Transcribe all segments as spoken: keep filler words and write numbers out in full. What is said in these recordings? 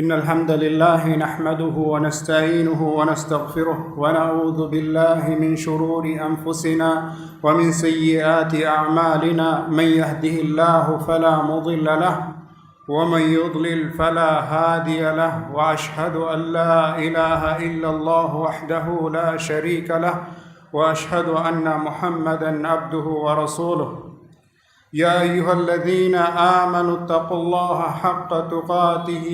إن الحمد لله نحمده ونستعينه ونستغفره، ونعوذ بالله من شرور أنفسنا ومن سيئات أعمالنا. من يهده الله فلا مضل له، ومن يضلل فلا هادي له، وأشهد أن لا إله إلا الله وحده لا شريك له، وأشهد أن محمدا عبده ورسوله. يا أيها الذين آمنوا اتقوا الله حق تقاته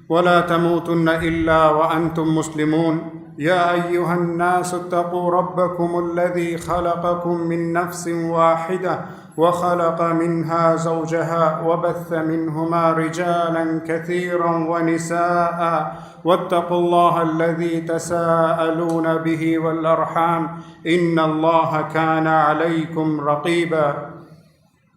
ولا تموتن إلا وأنتم مسلمون. يا أيها الناس اتقوا ربكم الذي خلقكم من نفس واحدة وخلق منها زوجها وبث منهما رجالا كثيرا ونساء واتقوا الله الذي تساءلون به والأرحام إن الله كان عليكم رقيبا.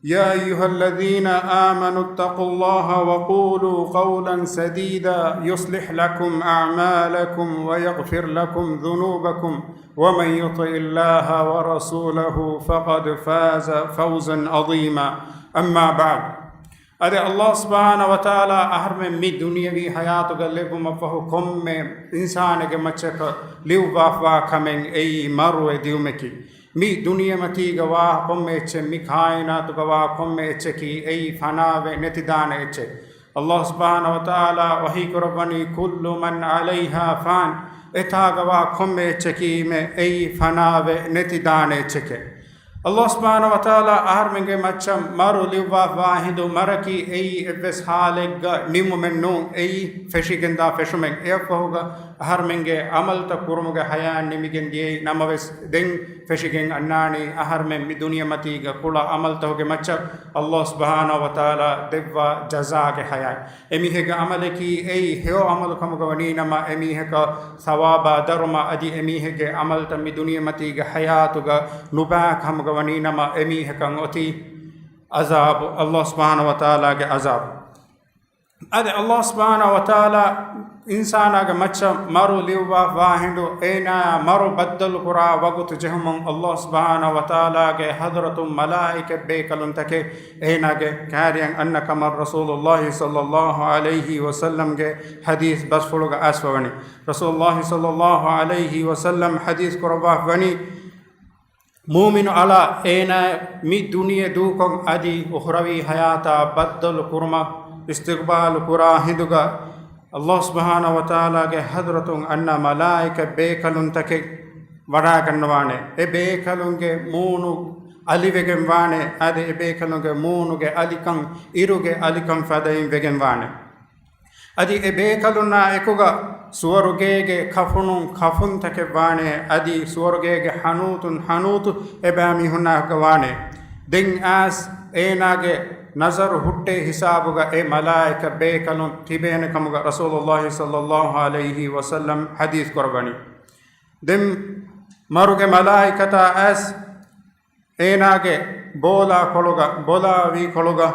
يا أيها الذين آمنوا اتقوا الله وقولوا قولا سديدا يصلح لكم أعمالكم ويغفر لكم ذنوبكم ومن يطع الله ورسوله فقد فاز فوزا عظيما. أما بعد. އަދި ﷲ ސުބްޙާނަހޫ ވަތަޢާލާ އަހަރުމެން މި ދުނިޔަވީ ޙަޔާތުގަ ލެއްވުމަށްފަހު ކޮންމެ އިންސާނެއްގެ މައްޗަކަށް ލިޔުއްވާފާ ކަމެއް އެއީ މަރުވެ ދިއުމަކީ. މި ދުނިޔެމަތީގަ ވާ ކޮންމެ އެއްޗެއް، މި ކާއިނާތުގަ ވާ ކޮންމެ އެއްޗަކީ އެއީ ފަނާވެ ނެތިދާނެ އެއްޗެއް. ﷲ ސުބްޙާނަހޫ ވަތަޢާލާ ވަޙީކުރައްވަނީ، كل من عليها فان، އެތާގަ ވާ ކޮންމެ އެއްޗަކީމެ އެއީ ފަނާވެ ނެތިދާނެ އެއްޗެކޭ. ﷲ ސުބްޙާނަހޫ ވަތަޢާލާ އަހަރުމެންގެ މައްޗަށް މަރު ލިޔުއްވާފާ ހިނދު މަރަކީ އެއީ އެއްވެސް ޙާލެއްގަ ނިމުމެއް ނޫން، އެއީ ފެށިގެންދާ ފެށުމެއް. އެއަށްފަހުގަ އަހަރުމެންގެ ޢަމަލުތައް ކުރުމުގެ ޙަޔާތް ނިމިގެން ދިޔައީ ނަމަވެސް، ދެން ފެށިގެން އަންނާނީ އަހަރުމެން މި ދުނިޔެމަތީގަ ކުޅަ ޢަމަލުތަކުގެ މައްޗަށް ﷲ ސުބްޙާނަހޫ ވަތަޢާލާ ދެއްވާ ޖަޒާގެ ޙަޔާތް. އެމީހެއްގެ ޢަމަލަކީ އެއީ ހެޔޮ ޢަމަލު ކަމުގަ ވަނީ ނަމަ، އެމީހަކަށް ޘަވާބާ ދަރުމަ، އަދި އެމީހެއްގެ ޢަމަލުތައް މި ދުނިޔެމަތީގެ ޙަޔާތުގަ ނުބާ ކަމުގަ ވަނީ ނަމަ، އެމީހަކަށް އޮތީ ޢަޒާބު، ﷲ ސުބްޙާނަހޫ ވަތަޢާލާގެ ޢަޒާބު. އަދި ﷲ ސުބްޙާނަހޫ ވަތަޢާލާ އިންސާނާގެ މައްޗަށް މަރު ލިޔުއްވާފާ ހިނދު އޭނާ މަރު ބައްދަލު ކުރާ ވަގުތު ޖެހުމުން ﷲ ސުބްޙާނަހޫ ވަތަޢާލާގެ ޙަޟްރަތުން މަލާއިކަ ބޭކަލުންތަކެއް އޭނާގެ ކާރިޔަށް އަންނަ ކަމަށް ރަސޫލުﷲ ޞައްލައްލާހު ޢަލައިހި ވަސައްލަމްގެ ޙަދީޘް ބަސްފުޅުގަ އައިސްފަވަނީ. ރަސޫލުﷲ ޞައްލައްލާހު ޢަލައިހި ވަސައްލަމް ޙަދީޘް ކުރައްވާފަވަނީ، މުއުމިނު އަޅާ އޭނާ މި ދުނިޔެ ދޫކޮށް އަދި އުޚްރަވީ ޙަޔާތާ ބައްދަލު ކުރުމަށް އިސްތިޤްބާލު ކުރާ ހިނދުގަ، ﷲ ސުބްޙާނަހޫ ވަތަޢާލާގެ ޙަޟްރަތުން އަންނަ މަލާއިކަ ބޭކަލުންތަކެއް ވަޑާގަންނަވާނެ. އެ ބޭކަލުންގެ މޫނު އަލިވެގެން ވާނެ. އަދި އެ ބޭކަލުންގެ މޫނުގެ އަލިކަން އިރުގެ އަލިކަން ފަދައިން ވެގެން ވާނެ. އަދި އެ ބޭކަލުންނާ އެކުގަ ސުވަރުގޭގެ ކަފުނުން ކަފުންތަކެއް ވާނެ، އަދި ސުވަރުގޭގެ ޙަނޫތުން ޙަނޫތު އެބައިމީހުންނާ އެކުގަ ވާނެ. ދެން އައިސް އޭނާގެ ނަޒަރު ހުއްޓޭ ހިސާބުގަ އެ މަލާއިކަ ބޭކަލުން ތިބޭނެ ކަމުގަ ރަސޫލުﷲ ޞައްލައްލާހު ޢަލައިހި ވަސައްލަމް ޙަދީޘް ކުރައްވަނީ. ދެން މަރުގެ މަލާއިކަތާ އައިސް އޭނާގެ ބޯލާ ކޮޅުގަ، ބޮލާވީ ކޮޅުގަ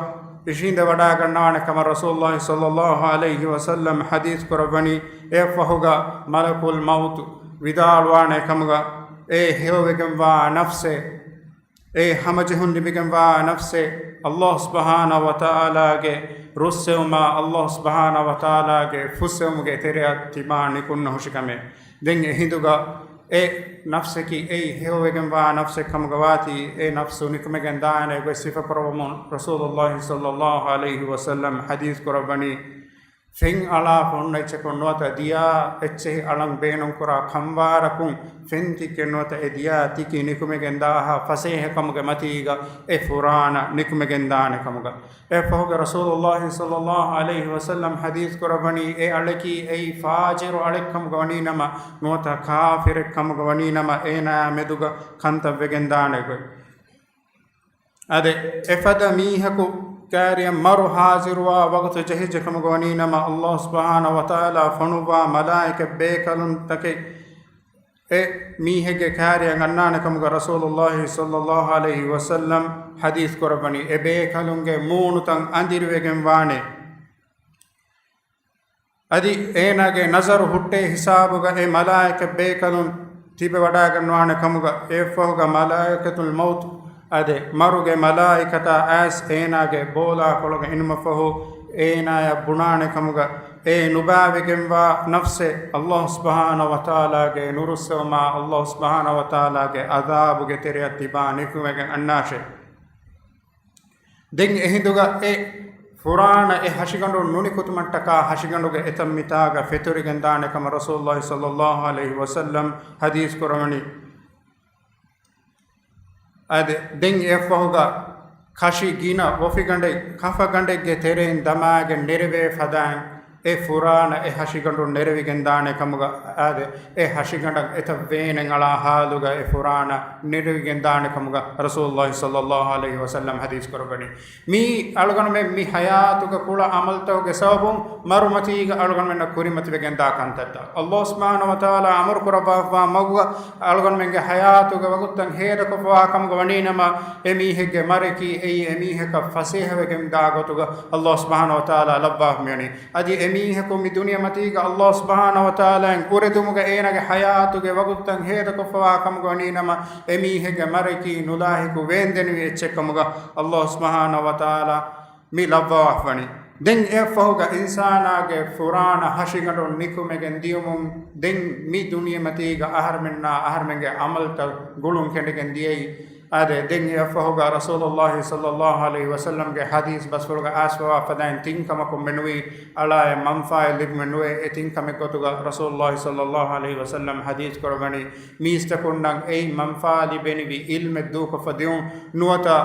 އިށީނދެ ވަޑާގަންނަވާނެ ކަމަށް ރަސޫލުﷲ ޞައްލައްލާހު ޢަލައިހި ވަސައްލަމް ޙަދީޘް ކުރައްވަނީ، އެއަށްފަހުގަ މަލަކުލް މައުތު ވިދާޅުވާނެ ކަމުގަ، އޭ ހެޔޮވެގެންވާ ނަފްސޭ، އޭ ހަމަޖެހުން ލިބިގެންވާ ނަފްސޭ، ﷲ ސުބްޙާނަހޫ ވަތަޢާލާގެ ރުއްސެވުމާ، ﷲ ސުބްޙާނަހޫ ވަތަޢާލާގެ ފުއްސެވުމުގެ ތެރެއަށް ތިމާ ނިކުންނަ ހުށިކަމޭ. ދެން އެހިނދުގަ އެ ނަފްސަކީ އެއީ ހެޔޮވެގެންވާ ނަފްސެއް ކަމުގަ ވާތީ، އެ ނަފްސު ނިކުމެގެން ދާނެ ގޮތް ސިފަކުރައްވަމުން ރަސޫލުﷲ ޞައްލައްލާހު ޢަލައިހި ވަސައްލަމް ޙަދީޘް ކުރައްވަނީ، ފެން އަޅާފަ ހުންނަ އެއްޗަކުން ނުވަތަ ދިޔާ އެއްޗެހި އަޅަން ބޭނުންކުރާ ކަންވާރަކުން ފެން ތިކެއް ނުވަތަ އެ ދިޔާ ތިކި ނިކުމެގެން ދާހާ ފަސޭހަކަމުގެ މަތީގަ އެ ފުރާނަ ނިކުމެގެން ދާނެ ކަމުގަ. އެއަށްފަހުގަ ރަސޫލުﷲ ޞައްލައްލާހު ޢަލައިހި ވަސައްލަމް ޙަދީޘް ކުރައްވަނީ، އެ އަޅަކީ އެއީ ފާޖިރު އަޅެއް ކަމުގަ ވަނީ ނަމަ، ނުވަތަ ކާފިރެއް ކަމުގަ ވަނީ ނަމަ، އޭނާ މެދުގަ ކަންތައް ވެގެން ދާނެ ގޮތް. އަދި އެފަދަ މީހަކު ކާރިޔަށް މަރު ޙާޟިރުވާ ވަގުތު ޖެހިއްޖެ ކަމުގަ ވަނީ ނަމަ، ﷲ ސުބްޙާނަހޫ ވަތަޢާލާ ފޮނުއްވާ މަލާއިކަ ބޭކަލުންތަކެއް އެ މީހެއްގެ ކާރިޔަށް އަންނާނެ ކަމުގަ ރަސޫލުﷲ ޞައްލައްލާހު ޢަލައިހި ވަސައްލަމް ޙަދީޘް ކުރައްވަނީ، އެ ބޭކަލުންގެ މޫނުތައް އަނދިރިވެގެން ވާނެ. އަދި އޭނާގެ ނަޒަރު ހުއްޓޭ ހިސާބުގަ އެ މަލާއިކަ ބޭކަލުން ތިބެ ވަޑާގަންނަވާނެ ކަމުގަ، އެއަށްފަހުގަ މަލާއިކަތުލް މައުތު އަދި މަރުގެ މަލާއިކަތާ އައިސް އޭނާގެ ބޯލާ ކޮޅުގަ އިނުމަށްފަހު، އޭނާޔަށް ބުނާނެ ކަމުގަ އެ ނުބާވެގެންވާ ނަފްސެއް ﷲ ސުބްޙާނަހޫ ވަތަޢާލާގެ ނުރުއްސެވުމާ، ﷲ ސުބްޙާނަހޫ ވަތަޢާލާގެ ޢަޛާބުގެ ތެރެއަށް ތިބާ ނިކުމެގެން އަންނާށޭ. ދެން އެހިނދުގަ އެ ފުރާނަ އެ ހަށިގަނޑު ނުނިކުތުމަށްޓަކާ ހަށިގަނޑުގެ އެތައް މިތާގަ ފެތުރިގެން ދާނެ ކަމަށް ރަސޫލުﷲ ޞައްލަﷲ ޢަލައިހި ވަސައްލަމް ޙަދީޘް ކުރަވަނީ. އާދެ، ދެން އެއަށްފަހުގަ ކަށި ގިނަ ވޮފިގަނޑެއް ކަފަގަނޑެއްގެ ތެރެއިން ދަމާގެން ނެރެވޭ ފަދައިން އެ ފުރާނަ އެ ހަށިގަނޑު ނެރެވިގެން ދާނެ ކަމުގަ، އާދެ، އެ ހަށިގަނޑަށް އެތައް ވޭނެއް އަޅާ ހާލުގަ އެ ފުރާނަ ނެރެވިގެން ދާނެ ކަމުގަ ރަސޫލުﷲ ޞައްލަﷲ ޢަލައިހި ވަސައްލަމް ޙަދީޘް ކުރައްވަނީ. މީ އަޅުގަނޑުމެން މި ޙަޔާތުގެ ކުޅަ ޢަމަލުތަކުގެ ސަބަބުން މަރުމަތީގަ އަޅުގަނޑުމެންނަށް ކުރިމަތިވެގެންދާ ކަންތައްތައް. ﷲ ސުބްޙާނަހޫ ވަތަޢާލާ އަމުރު ކުރައްވާފާ މަގުގަ އަޅުގަނޑުމެންގެ ޙަޔާތުގެ ވަގުތުތައް ހޭދަކޮށްފަވާ ކަމުގަ ވަނީނަމަ، އެ މީހެއްގެ މަރެކީ އެއީ އެ މީހަކަށް ފަސޭހަވެގެން ދާ ގޮތުގަ ﷲ ސުބްޙާނަހޫ ވަތަޢާލާ ލައްވާފަ މިވަނީ. އަދި އެ މީހަކު މި ދުނިޔެމަތީގަ ﷲ ސުބްޙާނަހޫ ވަތަޢާލާއިން އުރެދުމުގަ އޭނާގެ ޙަޔާތުގެ ވަގުތުތައް ހޭދަކޮށްފަވާ ކަމުގަ ވަނީނަމަ، އެ މީހެއްގެ މަރެކީ ނުލާހިކު ވޭންދެނިވި އެއްޗެއް ކަމުގަ ﷲ ސުބްޙާނަހޫ ވަތަޢާލާ މި ލައްވާފަވަނީ. ދެން އެއަށްފަހުގަ އިންސާނާގެ ފުރާނަ ހަށިގަނޑު ނިކުމެގެން ދިޔުމުން ދެން މި ދުނިޔެމަތީގަ އަހަރުމެންނާ އަހަރުމެންގެ ޢަމަލުތައް ގުޅުން ކެނޑިގެން ދިޔައީ. އާދެ، ދެން އެއަށްފަހުގަ ރަސޫލުﷲ ޞައްލަﷲ ޢަލައިހި ވަސައްލަމްގެ ޙަދީޘް ބަސްފުޅުގަ އައިސްފަވާ ފަދައިން ތިން ކަމަކުން މެނުވީ އަޅާއަށް މަންފާއެއް ލިބުމެއް ނުވޭ. އެ ތިން ކަމެއް ގޮތުގަ ރަސޫލުﷲ ޞައްލަﷲ ޢަލައިހި ވަސައްލަމް ޙަދީޘް ކުރައްވަނީ، މީސްތަކުންނަށް އެއީ މަންފާ ލިބެނިވި ޢިލްމެއް ދޫކޮށްފަ ދިޔުން ނުވަތަ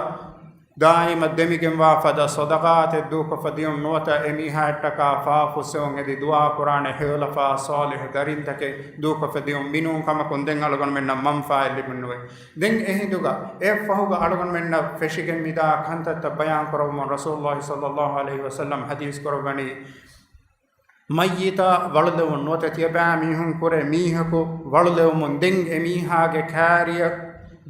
ދާއިމަށް ދެމިގެންވާ ފަދަ ޞަދަޤާތެއް ދޫކޮށްފަ ދިޔުން ނުވަތަ އެ މީހާއަށްޓަކާ ފާފަ ފުއްސެވުން އެދި ދުޢާ ކުރާނެ ހެޔޮލަފާ ޞާލިޙު ދަރިންތަކެއް ދޫކޮށްފަ ދިޔުން. މިނޫން ކަމަކުން ދެން އަޅުގަނޑުމެންނަށް މަންފާއެއް ލިބެން ނުވޭ. ދެން އެހިނދުގަ އެއަށްފަހުގަ އަޅުގަނޑުމެންނަށް ފެށިގެން މިދާ ކަންތައްތައް ބަޔާން ކުރައްވަމުން ރަސޫލުﷲ ޞައްލަﷲ ޢަލައިހި ވަސައްލަމް ޙަދީޘް ކުރައްވަނީ، މައްޔިތާ ވަޅުލެވުން ނުވަތަ ތިޔަބައިމީހުން ކުރެ މީހަކު ވަޅުލެވުމުން ދެން އެ މީހާގެ ކާރިއަށް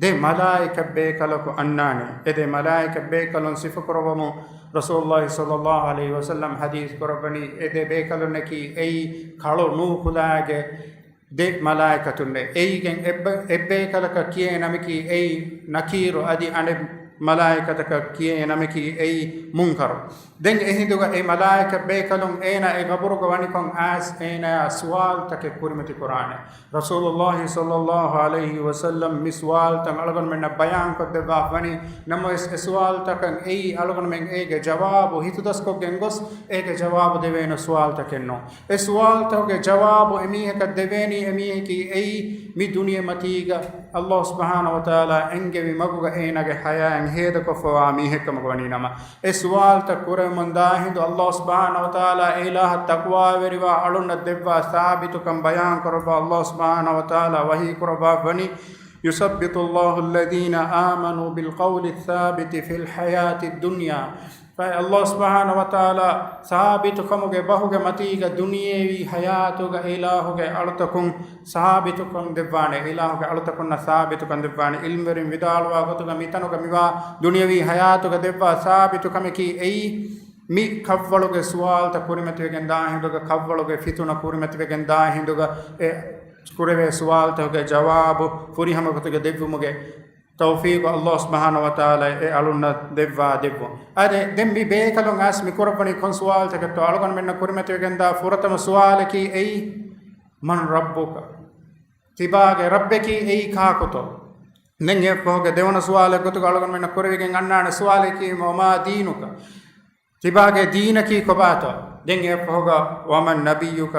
ދެ މަލާއިކަ ބޭކަލަކު އަންނާނެ. އެ ދެ މަލާއިކަ ބޭކަލުން ސިފަކުރައްވަމުން ރަސޫލުﷲ ޞައްލަﷲ ޢަލައިހި ވަސައްލަމް ޙަދީޘް ކުރައްވަނީ، އެ ދެ ބޭކަލުންނަކީ އެއީ ކަޅު ނޫކުލާގެ ދެ މަލާއިކަތުންނޭ. އެއީގެން އެއްބަ-، އެއްބޭކަލަކަށް ކިޔޭ ނަމަކީ އެއީ ނަކީރު، އަދި އަނެއް މަލާއިކަތަކަށް ކިޔޭ ނަމަކީ އެއީ މުންކަރު. ދެން އެހިނދުގަ އެ މަލާއިކަ ބޭކަލުން އޭނާ އެ ގަބުރުގަ ވަނިކޮށް އައިސް އޭނާއާ ސުވާލުތަކެއް ކުރިމަތި ކުރާނެ. ރަސޫލުﷲ ޞައްލަﷲ ޢަލައިހި ވަސައްލަމް މި ސުވާލުތައް އަޅުގަނޑުމެންނަށް ބަޔާންކޮށްދެއްވާފަ ވަނީ. ނަމަވެސް އެ ސުވާލުތަކަށް އެއީ އަޅުގަނޑުމެން އޭގެ ޖަވާބު ހިތުދަސްކޮށްގެން ގޮސް އޭގެ ޖަވާބު ދެވޭނެ ސުވާލުތަކެއް ނޫން. އެ ސުވާލުތަކުގެ ޖަވާބު އެމީހަކަށް ދެވޭނީ އެމީހަކީ އެއީ މި ދުނިޔެމަތީގަ ﷲ ސުބްޙާނަހޫ ވަތަޢާލާ އެންގެވި މަގުގަ އޭނާގެ ޙަޔާތް ހޭދަކޮށްފަވާ މީހެއްކަމުގަ ވަނީނަމަ، އެ ސުވާލުތައް ކުރެވެމުން ދާހިނދު ﷲ ސުބްޙާނަހޫ ވަތަޢާލާ އެ އިލާހަށް ތަޤްވާވެރިވާ އަޅުންނަށް ދެއްވާ ސާބިތުކަން ބަޔާންކުރައްވާ ﷲ ސުބްޙާނަހޫ ވަތަޢާލާ ވަޙީ ކުރައްވާފަ ވަނީ، يثبت الله الذين آمنوا بالقول الثابت في الحياة الدنيا. ފަ-، ﷲ ސުބްޙާނަހޫ ވަތަޢާލާ ސާބިތުކަމުގެ ބަހުގެ މަތީގަ ދުނިޔެވީ ޙަޔާތުގަ އިލާހުގެ އަޅުތަކުން ސާބިތުކަން ދެއްވާނެ، އިލާހުގެ އަޅުތަކުންނަށް ސާބިތުކަން ދެއްވާނެ. ޢިލްމުވެރިން ވިދާޅުވާ ގޮތުގަ މިތަނުގަ މިވާ ދުނިޔެވީ ޙަޔާތުގަ ދެއްވާ ސާބިތުކަމަކީ އެއީ މި ކަށްވަޅުގެ ސުވާލުތައް ކުރިމަތިވެގެން ދާ ހިނދުގަ، ކަށްވަޅުގެ ފިތުނަ ކުރިމަތިވެގެން ދާ ހިނދުގަ އެ ކުރެވޭ ސުވާލުތަކުގެ ޖަވާބު ފުރިހަމަ ގޮތުގަ ދެއްވުމުގެ ތައުފީޤު ﷲ ސުބްޙާނަހޫ ވަތަޢާލާ އެ އަޅުންނަށް ދެއްވާ ދެއްވުން. އާދެ، ދެން މި ބޭކަލުން އައިސް މި ކުރައްވަނީ ކޮން ސުވާލުތަކެއްތޯ؟ އަޅުގަނޑުމެންނަށް ކުރިމަތިވެގެންދާ ފުރަތަމަ ސުވާލަކީ އެއީ، من ربك؟ ތިބާގެ ރައްބަކީ އެއީ ކާކުތޯ؟ ދެން އެއަށްފަހުގެ ދެވަނަ ސުވާލެއް ގޮތުގަ އަޅުގަނޑުމެންނަށް ކުރެވިގެން އަންނާނެ ސުވާލަކީ، وما دينك؟ ތިބާގެ ދީނަކީ ކޮބާތޯ؟ ދެން އެއަށްފަހުގަ، ومن نبيك؟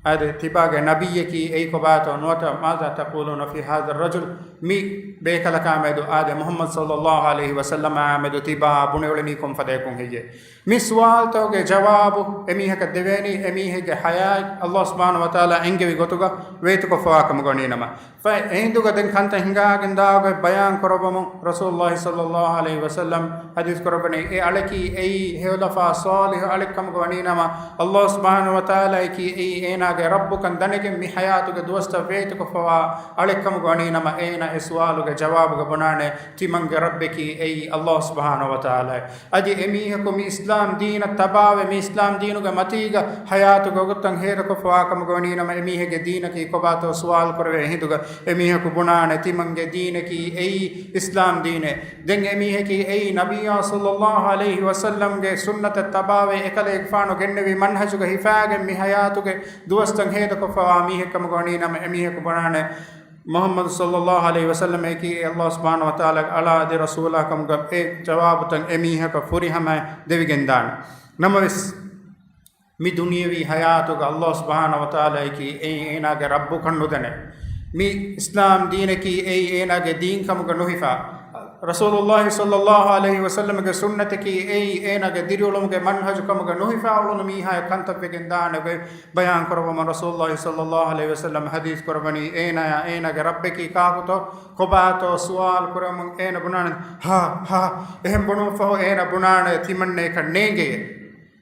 އާދެ، ތިބާގެ ނަބިއްޔަކީ އެއީ ކޮބާތޯ؟ ނުވަތަ، ماذا تقولون في هذا الرجل؟ މި ބޭކަލަކާ މެދު، އާދެ، މުޙައްމަދު ޞައްލަﷲ ޢަލައިހި ވަސައްލަމާ މެދު ތިބާ ބުނެއުޅެނީ ކޮން ފަދައަކުން ހެއްޔޭ؟ މި ސުވާލުތަކުގެ ޖަވާބު އެމީހަކަށް ދެވޭނީ، އެމީހެއްގެ ޙަޔާތް ﷲ ސުބްޙާނަހޫ ވަތަޢާލާ އެންގެވި ގޮތުގަ ވޭތުކޮށްފަވާ ކަމުގަ ވަނީނަމަ. ފަ-، އެހިނދުގަ ދެން ކަންތައް ހިނގާގެން ދާގޮތް ބަޔާން ކުރައްވަމުން ރަސޫލުﷲ ޞައްލަﷲ ޢަލައިހި ވަސައްލަމް ޙަދީޘް ކުރައްވަނީ، އެ އަޅަކީ އެއީ ހެޔޮލަފާ ޞާލިޙު އަޅެއްކަމުގަ ވަނީނަމަ، ﷲ ސުބްޙާނަހޫ ވަތަޢާލާއަކީ އެއީ އޭނާގެ ރައްބުކަން ދަނެގެން މި ޙަޔާތުގެ ދުވަސްތައް ވޭތުކޮށްފަވާ އަޅެއްކަމުގަ ވަނީނަމަ، އޭނާ އެ ސުވާލުގެ ޖަވާބުގަ ބުނާނެ، ތިމަންގެ ރައްބަކީ އެއީ އައްލާހު ސުބްޙާނަހު ވަތަޢާލާ. އަދި އެމީހަކު މި އިސްލާމް ދީނަށް ތަބާވެ، މި އިސްލާމް ދީނުގެ މަތީގަ ޙަޔާތުގެ ގޮތަށް ހޭދަކޮށްފަވާ ކަމުގަ ވަނީނަމަ، އެމީހެއްގެ ދީނަކީ ކޮބާތޯ ސުވާލު ކުރެވޭ ހިނދުގަ އެމީހަކު ބުނާނެ، ތިމަންގެ ދީނަކީ އެއީ އިސްލާމް ދީނޭ. ދެން އެމީހަކީ އެއީ ނަބިއްޔާ ޞައްލައްލާހު ޢަލައިހި ވަސައްލަމްގެ ސުންނަތަށް ތަބާވެ، އެކަލޭގެފާނު ގެންނެވި މަންހަޖުގަ ހިފާގެން މި ޙަޔާތުގެ ދުވަސްތައް ހޭދަކޮށްފަވާ މީހެއް ކަމުގަ ވަނީނަމަ، އެމީހަކު ބުނާނެ، މުޙައްމަދު ޞައްލައްލާހު ޢަލައިހި ވަސައްލަމަކީ އެ އައްލާހު ސުބްޙާނަހު ވަތަޢާލާގެ އަޅާ އަދި ރަސޫލާ ކަމުގަ އެ ޖަވާބުތައް އެމީހަކަށް ފުރިހަމައަށް ދެވިގެންދާނެ. ނަމަވެސް، މި ދުނިޔެވީ ޙަޔާތުގަ އައްލާހު ސުބްޙާނަހު ވަތަޢާލާއަކީ އެއީ އޭނާގެ ރައްބުކަން ނުދަނޭ. މި އިސްލާމް ދީނަކީ އެއީ އޭނާގެ ދީން ކަމުގަ ނުހިފާ. ރަސޫލުއްލާހި ޞައްލައްލާހު ޢަލައިހި ވަސައްލަމްގެ ސުންނަތަކީ އެއީ އޭނާގެ ދިރިއުޅުމުގެ މަންހަޖު ކަމުގަ ނުހިފާ އުޅުނު މީހާއަށް ކަންތައް ވެގެން ދާނެ ގޮތް ބަޔާން ކުރައްވަމުން ރަސޫލުއްލާހި ޞައްލައްލާހު ޢަލައިހި ވަސައްލަމް ޙަދީޘް ކުރައްވަނީ، އޭނާޔާ އޭނާގެ ރައްބަކީ ކާކުތޯ ކޮބާތޯ ސުވާލު ކުރަމުން އޭނަ ބުނާނެ، ހާ، ހާ. އެހެން ބުނުމަށްފަހު އޭނަ ބުނާނެ، ތިމަންނައަކަށް ނޭނގެޔޭ.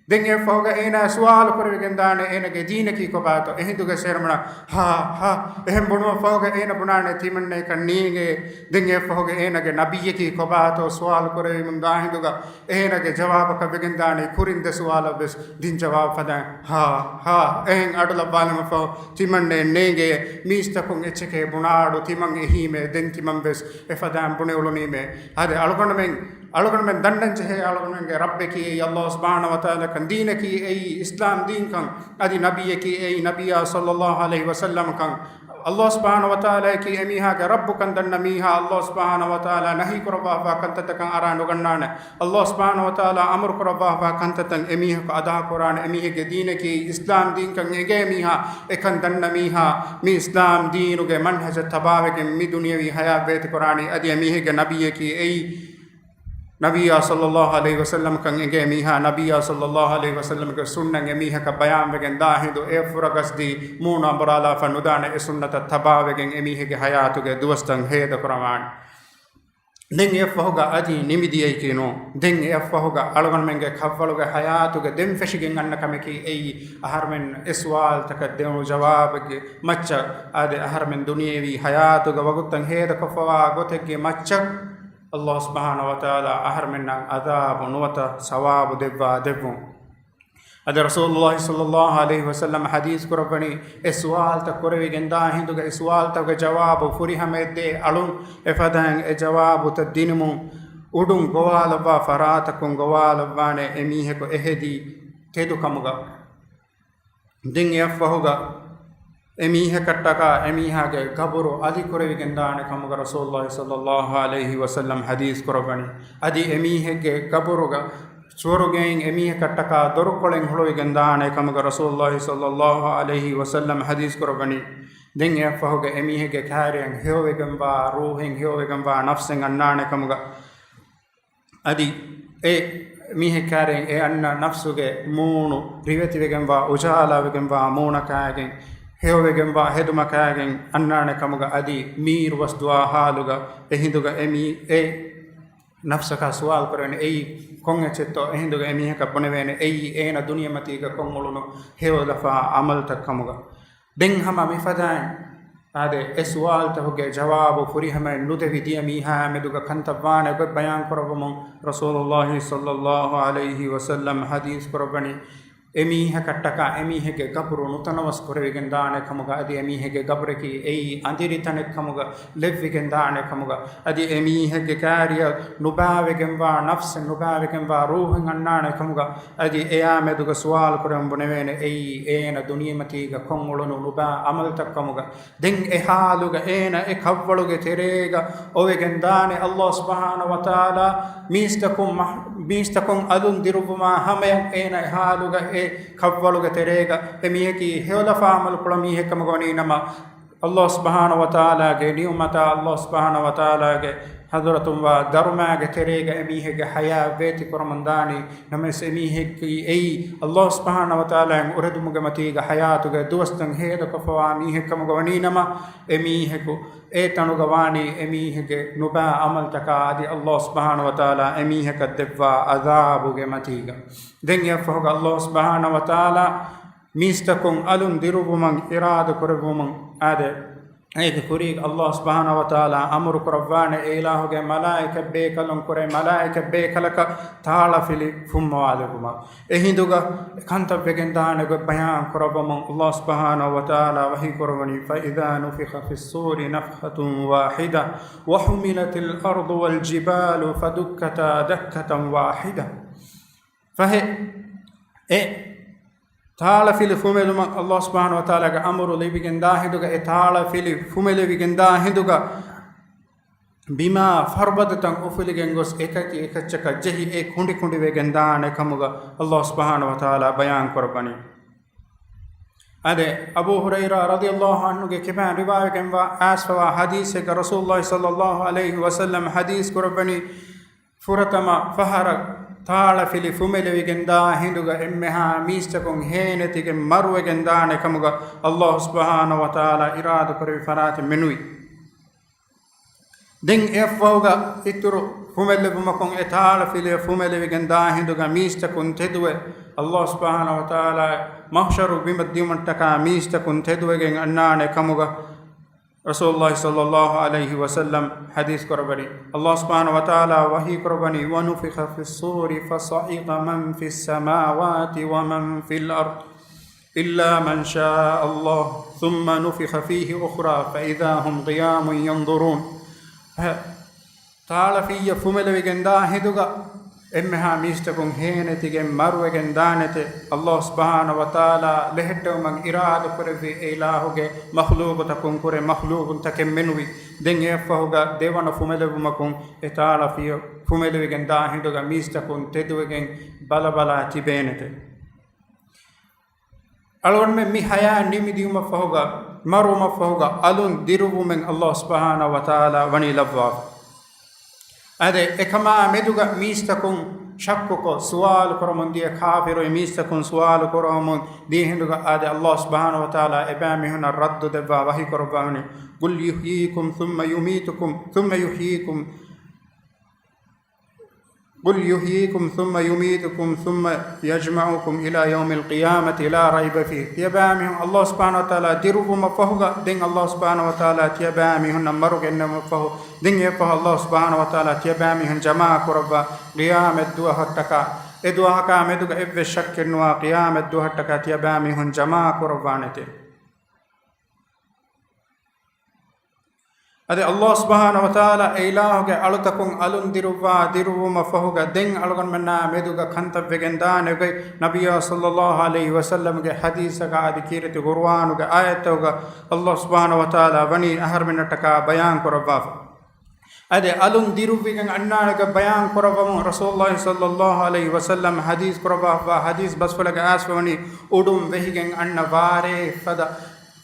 ދެން އެއަށްފަހުގަ އޭނާ ސުވާލު ކުރެވިގެންދާނެ، އޭނަގެ ދީނަކީ ކޮބާތޯ؟ އެހިނދުގަ ސޭރަމުނާ، ހާ، ހާ. އެހެން ބުނުމަށްފަހުގަ އޭނަ ބުނާނެ، ތިމަންނައަކަށް ނޭނގެޔޭ. ދެން އެއަށްފަހުގަ އޭނަގެ ނަބިއްޔަކީ ކޮބާތޯ ސުވާލު ކުރެވީމުން ދާ ހިނދުގަ އޭނަގެ ޖަވާބަކަށް ވެގެންދާނެ ކުރިން ދެ ސުވާލަށް ވެސް ދިން ޖަވާބު ފަދައިން، ހާ، ހާ. އެހެން އަޑުލައްވާލުމަށްފަހު ތިމަންނައަށް ނޭނގެޔޭ، މީސްތަކުން އެއްޗެކޭ ބުނާއަޑު ތިމަން އެހީމޭ، ދެން ތިމަން ވެސް އެފަދައިން ބުނެ އުޅުނީމޭ. އާދެ، އަޅުގަނޑުމެން، އަޅުގަނޑުމެން ދަންނަން ޖެހޭ އަޅުގަނޑުމެންގެ ރައްބަކީ އެއީ އައްލާހު ސުބްޙާނަހު ވަތަޢާލާ ކަން، ދީނަކީ އެއީ އިސްލާމް ދީން ކަން، އަދި ނަބިއްޔަކީ އެއީ ނަބިއްޔާ ޞައްލައްލާހު ޢަލައިހި ވަސައްލަމް ކަން. އައްލާހު ސުބްޙާނަހު ވަތަޢާލާއަކީ އެމީހާގެ ރައްބު ކަން ދަންނަ މީހާ، އައްލާހު ސުބްޙާނަހު ވަތަޢާލާ ނަހީ ކުރައްވާފާ ކަންތައްތަކަށް އަރާ ނުގަންނާނެ. އައްލާހު ސުބްޙާނަހު ވަތަޢާލާ އަމުރު ކުރައްވާފާ ކަންތައްތައް އެމީހަކު އަދާ ކުރާނެ. އެމީހެއްގެ ދީނަކީ އިސްލާމް ދީންކަން އެނގޭ މީހާ، އެކަން ދަންނަ މީހާ، މި އިސްލާމް ދީނުގެ މަންހަޖަށް ތަބާވެގެން މި ދުނިޔެވީ ޙަޔާތް ވޭތިކުރާނީ. އަދި އެމީހެއްގެ ނަބިއްޔަކީ އެއީ ނަބިއްޔާ ޞައްލައްލާހު ޢަލައިހި ވަސައްލަމް ކަން އެނގޭ މީހާ، ނަބިއްޔާ ޞައްލައްލާހު ޢަލައިހި ވަސައްލަމްގެ ސުންނަތް އެމީހަކަށް ބަޔާންވެގެން ދާ ހިނދު އެ ފުރަގަސްދީ މޫނު އަނބުރާލާފަ ނުދާނެ. އެ ސުންނަތަށް ތަބާވެގެން އެމީހެއްގެ ޙަޔާތުގެ ދުވަސްތައް ހޭދަކުރައްވާނެ. ދެން އެއަށްފަހުގަ އަދި ނިމިދިޔައީކީ ނޫން. ދެން އެއަށްފަހުގަ އަޅުގަނޑުމެންގެ ކަށްވަޅުގެ ޙަޔާތުގެ ދެން ފެށިގެން އަންނަ ކަމަކީ އެއީ، އަހަރުމެން އެ ސުވާލުތަކަށް ދެވުނު ޖަވާބެއްގެ މައްޗަށް އާދެ، އަހަރުމެން ދުނިޔެވީ ޙަޔާތުގެ ވަގުތުތައް ހޭދަކޮށްފަވާ ގޮތެއްގެ މައްޗަށް އައްލާހު ސުބްޙާނަހު ވަތަޢާލާ އަހަރުމެންނަށް ޢަޛާބު ނުވަތަ ސަވާބު ދެއްވާ ދެއްވުން. އަދި ރަސޫލުއްލާހި ޞައްލައްލާހު ޢަލައިހި ވަސައްލަމް ޙަދީޘް ކުރައްވަނީ، އެ ސުވާލުތައް ކުރެވިގެން ދާ ހިނދުގަ އެ ސުވާލުތަކުގެ ޖަވާބު ފުރިހަމައެއް ދޭ އަޅުން އެފަދައިން އެ ޖަވާބުތައް ދިނުމުން އުޑުން ގޮވާލައްވާ ފަރާތަކުން ގޮވާލައްވާނެ އެމީހަކު އެހެދީ ތެދު ކަމުގަ. ދެން އެއަށްފަހުގަ އެމީހަކަށްޓަކާ އެމީހާގެ ގަބުރު އަލި ކުރެވިގެން ދާނެ ކަމުގަ ރަސޫލުއްލާހި ޞައްލައްލާހު ޢަލައިހި ވަސައްލަމް ޙަދީޘް ކުރައްވަނީ. އަދި އެމީހެއްގެ ގަބުރުގަ ސުވަރުގެއިން އެމީހަކަށްޓަކާ ދޮރުކޮޅެއް ހުޅުވިގެން ދާނެ ކަމުގަ ރަސޫލުއްލާހި ޞައްލައްލާހު ޢަލައިހި ވަސައްލަމް ޙަދީޘް ކުރައްވަނީ. ދެން އެއަށްފަހުގަ އެމީހެއްގެ ކާރިއަށް ހެޔޮވެގެންވާ ރޫޙެއް ހެޔޮވެގެންވާ ނަފްސެއް އަންނާނެ ކަމުގަ. އަދި އެ މީހެއް ކާރިއަށް އެ އަންނަ ނަފްސުގެ މޫނު ރިވެތިވެގެންވާ، އުޖާލާވެގެންވާ މޫނަކާގެން، ހެޔޮވެގެންވާ ހެދުމަކާގެން އަންނާނެ ކަމުގަ އަދި މީރު ވަސްދުވާ ޙާލުގަ އެހިނދުގަ އެ މީ-، އެ ނަފްސަކާ ސުވާލު ކުރެވޭނެ އެއީ ކޮން އެއްޗެއްތޯ؟ އެހިނދުގަ އެމީހަކަށް ބުނެވޭނެ އެއީ އޭނަ ދުނިޔެމަތީގަ ކޮށްއުޅުނު ހެޔޮލަފާ ޢަމަލުތައް ކަމުގަ. ދެން ހަމަ މިފަދައިން އާދެ، އެ ސުވާލުތަކުގެ ޖަވާބު ފުރިހަމައެއް ނުދެވި ދިޔަ މީހާއާ މެދުގަ ކަންތައް ވާނެ ގޮތް ބަޔާން ކުރައްވަމުން ރަސޫލުއްލާހި ޞައްލައްލާހު ޢަލައިހި ވަސައްލަމް ޙަދީޘް ކުރައްވަނީ، އެމީހަކަށްޓަކާ އެމީހެއްގެ ގަބުރު ނުތަނަވަސް ކުރެވިގެން ދާނެ ކަމުގަ އަދި އެމީހެއްގެ ގަބުރަކީ އެއީ އަނދިރި ތަނެއް ކަމުގަ ލެއްވިގެން ދާނެ ކަމުގަ އަދި އެމީހެއްގެ ކާރިއަށް ނުބާވެގެންވާ ނަފްސެއް ނުބާވެގެންވާ ރޫޙެއް އަންނާނެ ކަމުގަ އަދި އެއާ މެދުގަ ސުވާލު ކުރަން ބުނެވޭނެ އެއީ އޭނަ ދުނިޔެމަތީގަ ކޮށްއުޅުނު ނުބާ ޢަމަލުތައް ކަމުގަ. ދެން އެ ޙާލުގަ އޭނަ އެ ކަށްވަޅުގެ ތެރޭގަ އޮވެގެން ދާނެ އައްލާހު ސުބްޙާނަހު ވަތަޢާލާ މީސްތަކުން މަ-، މީސްތަކުން އަލުން ދިރުއްވުމާ ހަމަޔަށް އޭނަ އެ ޙާލުގަ އެ ކަށްވަޅުގެ ތެރޭގަ އެ މީހަކީ ހެޔޮލަފާ ޢަމަލު ކުޅަ މީހެއް ކަމުގަ ވަނީ ނަމަ، އައްލާހު ސުބްޙާނަހު ވަތަޢާލާގެ ނިޢުމަތާ، އައްލާހު ސުބްޙާނަހު ވަތަޢާލާގެ ޙަޟްރަތުން ވާ ދަރުމާގެ ތެރޭގަ އެމީހެއްގެ ޙަޔާތް ވޭތި ކުރަމުން ދާނީ. ނަމަވެސް އެމީހެއްގެ އެއީ އައްލާހު ސުބްޙާނަހު ވަތަޢާލާއިން އުރެދުމުގެ މަތީގަ ޙަޔާތުގެ ދުވަސްތައް ހޭދަކޮށްފަވާ މީހެއް ކަމުގަ ވަނީ ނަމަ، އެމީހަކު އެ ތަނުގަ ވާނީ އެމީހެއްގެ ނުބާ ޢަމަލުތަކާ އަދި އައްލާހު ސުބްޙާނަހު ވަތަޢާލާ އެމީހަކަށް ދެއްވާ ޢަޛާބުގެ މަތީގަ. ދެން އެއަށްފަހުގަ އައްލާހު ސުބްޙާނަހު ވަތަޢާލާ މީސްތަކުން އަލުން ދިރުއްވުމަށް އިރާދަ ކުރެއްވުމުން އާދެ، އޭގެ ކުރީގަ އައްލާހު ސުބްޙާނަހޫ ވަތަޢާލާ އަމުރު ކުރައްވާނެ އެ އިލާހުގެ މަލާއިކަ ބޭކަލުން ކުރެ މަލާއިކަ ބޭކަލަކަށް ތާޅަފިލި ފުއްމަވާލެވުމަށް. އެހިނދުގަ ކަންތައް ވެގެން ދާނެ ގޮތް ބަޔާން ކުރައްވަމުން އައްލާހު ސުބްޙާނަހޫ ވަތަޢާލާ ވަޙީ ކުރައްވަނީ، فإذا نفخ في الصور نفخة واحدة وحملت الأرض والجبال فدكتا دكة واحدة. ފަހެ އެ ތާޅަފިލި ފުމެލުމަށް އައްލާހު ސުބްޙާނަހޫ ވަތަޢާލާގެ އަމުރު ލިބިގެން ދާ ހިނދުގަ އެ ތާޅަފިލި ފުމެލެވިގެން ދާ ހިނދުގަ ބިމާ ފަރުބަދަތައް އުފުލިގެން ގޮސް އެކަކި އެކައްޗަކަށް ޖެހި އެ ކުނޑި ކުނޑިވެގެން ދާނެ ކަމުގަ އައްލާހު ސުބްޙާނަހޫ ވަތަޢާލާ ބަޔާން ކުރައްވަނީ. އާދެ، އަބޫ ހުރައިރާ ރަޟިޔައްލާހު ޢަންހުގެ ކިބައިން ރިވާވެގެންވާ އައިސްފަވާ ޙަދީޘެއްގަ ރަސޫލުއްލާހި ޞައްލައްލާހު ޢަލައިހި ވަސައްލަމަ ޙަދީޘް ކުރައްވަނީ، ފުރަތަމަ ފަހަރަށް ތާޅަފިލި ފުމެލެވިގެން ދާ ހިނދުގަ އެންމެހާ މީސްތަކުން ހޭނެތިގެން މަރުވެގެން ދާނެ ކަމުގަ އައްލާހު ސުބްޙާނަހޫ ވަތަޢާލާ އިރާދަ ކުރެއްވި ފަރާތެއް މެނުވި. ދެން އެއަށްފަހުގަ އިތުރު ފުމެލެވުމަކުން އެ ތާޅަފިލި ފުމެލެވިގެން ދާ ހިނދުގަ މީސްތަކުން ތެދުވެ، އައްލާހު ސުބްޙާނަހޫ ވަތަޢާލާ މަޙްޝަރު ބިމަށް ދިއުމަށްޓަކާ މީސްތަކުން ތެދުވެގެން އަންނާނެ ކަމުގަ ރަސޫލުއްލާހި ޞައްލައްލާހު ޢަލައިހި ވަސައްލަމަ ޙަދީޘް ކުރައްވަނީ. އައްލާހު ސުބްޙާނަހޫ ވަތަޢާލާ ވަޙީ ކުރައްވަނީ، ونفخ في الصور فصعق من في السماوات ومن في الأرض إلا من شاء الله ثم نفخ فيه أخرى فإذا هم قيام ينظرون. ތާޅަފިއްޔަ ފުމެލެވިގެން ދާ ހިނދުގަ އެންމެހާ މީސްތަކުން ހޭނެތިގެން މަރުވެގެން ދާނެތެ، އައްލާހު ސުބްޙާނަހޫ ވަތަޢާލާ ލެހެއްޓެވުމަށް އިރާދަ ކުރެއްވި އެ އިލާހުގެ މަޚްލޫޤުތަކުން ކުރެ މަޚްލޫޤުންތަކެއް މެނުވި. ދެން އެއަށްފަހުގަ ދެވަނަ ފުމެލެވުމަކުން އެ ތާޅަފިއްޔަ ފުމެލެވިގެން ދާ ހިނދުގަ މީސްތަކުން ތެދުވެގެން ބަލަބަލާ ތިބޭނެތެ. އަޅުގަނޑުމެން މި ޙަޔާތް ނިމިދިޔުމަށްފަހުގަ، މަރުވުމަށްފަހުގަ، އަލުން ދިރުއްވުމެއް އައްލާހު ސުބްޙާނަހޫ ވަތަޢާލާ ވަނީ ލައްވާފަ. އާދެ، އެކަމާ މެދުގަ މީސްތަކުން ޝައްކުކޮށް، ސުވާލު ކުރަމުން ދިޔަ ކާފިރު މީސްތަކުން ސުވާލު ކުރަމުން ދިޔަ ހިނދުގަ، އާދެ، އައްލާހު ސުބްޙާނަހޫ ވަތަޢާލާ އެބައިމީހުންނަށް ރައްދު ދެއްވާ ވަޙީ ކުރައްވަވަނީ، قل يحييكم ثم يميتكم ثم يحييكم قل يحييكم ثم يميتكم ثم يجمعكم إلى يوم القيامة لا ريب فيه. ތިޔަބައިމީހުން އައްލާހު ސުބްޙާނަހޫ ވަތަޢާލާ ދިރުއްވުމަށްފަހުގަ، ދެން އައްލާހު ސުބްޙާނަހޫ ވަތަޢާލާ ތިޔަބައިމީހުންނަށް މަރު ގެންނެވުމަށްފަހު، ދެން އެއަށްފަހު އައްލާހު ސުބްޙާނަހޫ ވަތަޢާލާ ތިޔަބައިމީހުން ޖަމާ ކުރައްވާ ޤިޔާމަތް ދުވަހަށްޓަކާ، އެ ދުވަހަކާ މެދުގަ އެއްވެސް ޝައްކެއްނުވާ ޤިޔާމަތް ދުވަހަށްޓަކާ ތިޔަބައިމީހުން ޖަމާ ކުރައްވާނެތެ. އަދި އައްލާހު ސުބްޙާނަހޫ ވަތަޢާލާ އެ އިލާހުގެ އަޅުތަކުން އަލުން ދިރުއްވާ ދިރުއްވުމަށްފަހުގަ ދެން އަޅުގަނޑުމެންނާ މެދުގަ ކަންތައް ވެގެން ދާނެ ގޮތް ނަބިއްޔާ ޞައްލައްލާހު ޢަލައިހި ވަސައްލަމްގެ ޙަދީޘަކާ އަދި ކީރިތި ޤުރުއާނުގެ އާޔަތްތަކުގަ އައްލާހު ސުބްޙާނަހޫ ވަތަޢާލާ ވަނީ އަހަރުމެންނަށްޓަކާ ބަޔާން ކުރައްވާފަ. އަދި އަލުން ދިރުއްވިގެން އަންނާނެ ގޮތް ބަޔާން ކުރައްވަމުން ރަސޫލުއްލާހި ޞައްލައްލާހު ޢަލައިހި ވަސައްލަމް ޙަދީޘް ކުރައްވާފަ ޙަދީޘް ބަސްފުޅެއްގަ އައިސްފަވަނީ އުޑުން ވެހިގެން އަންނަ ވާރޭ ފަދަ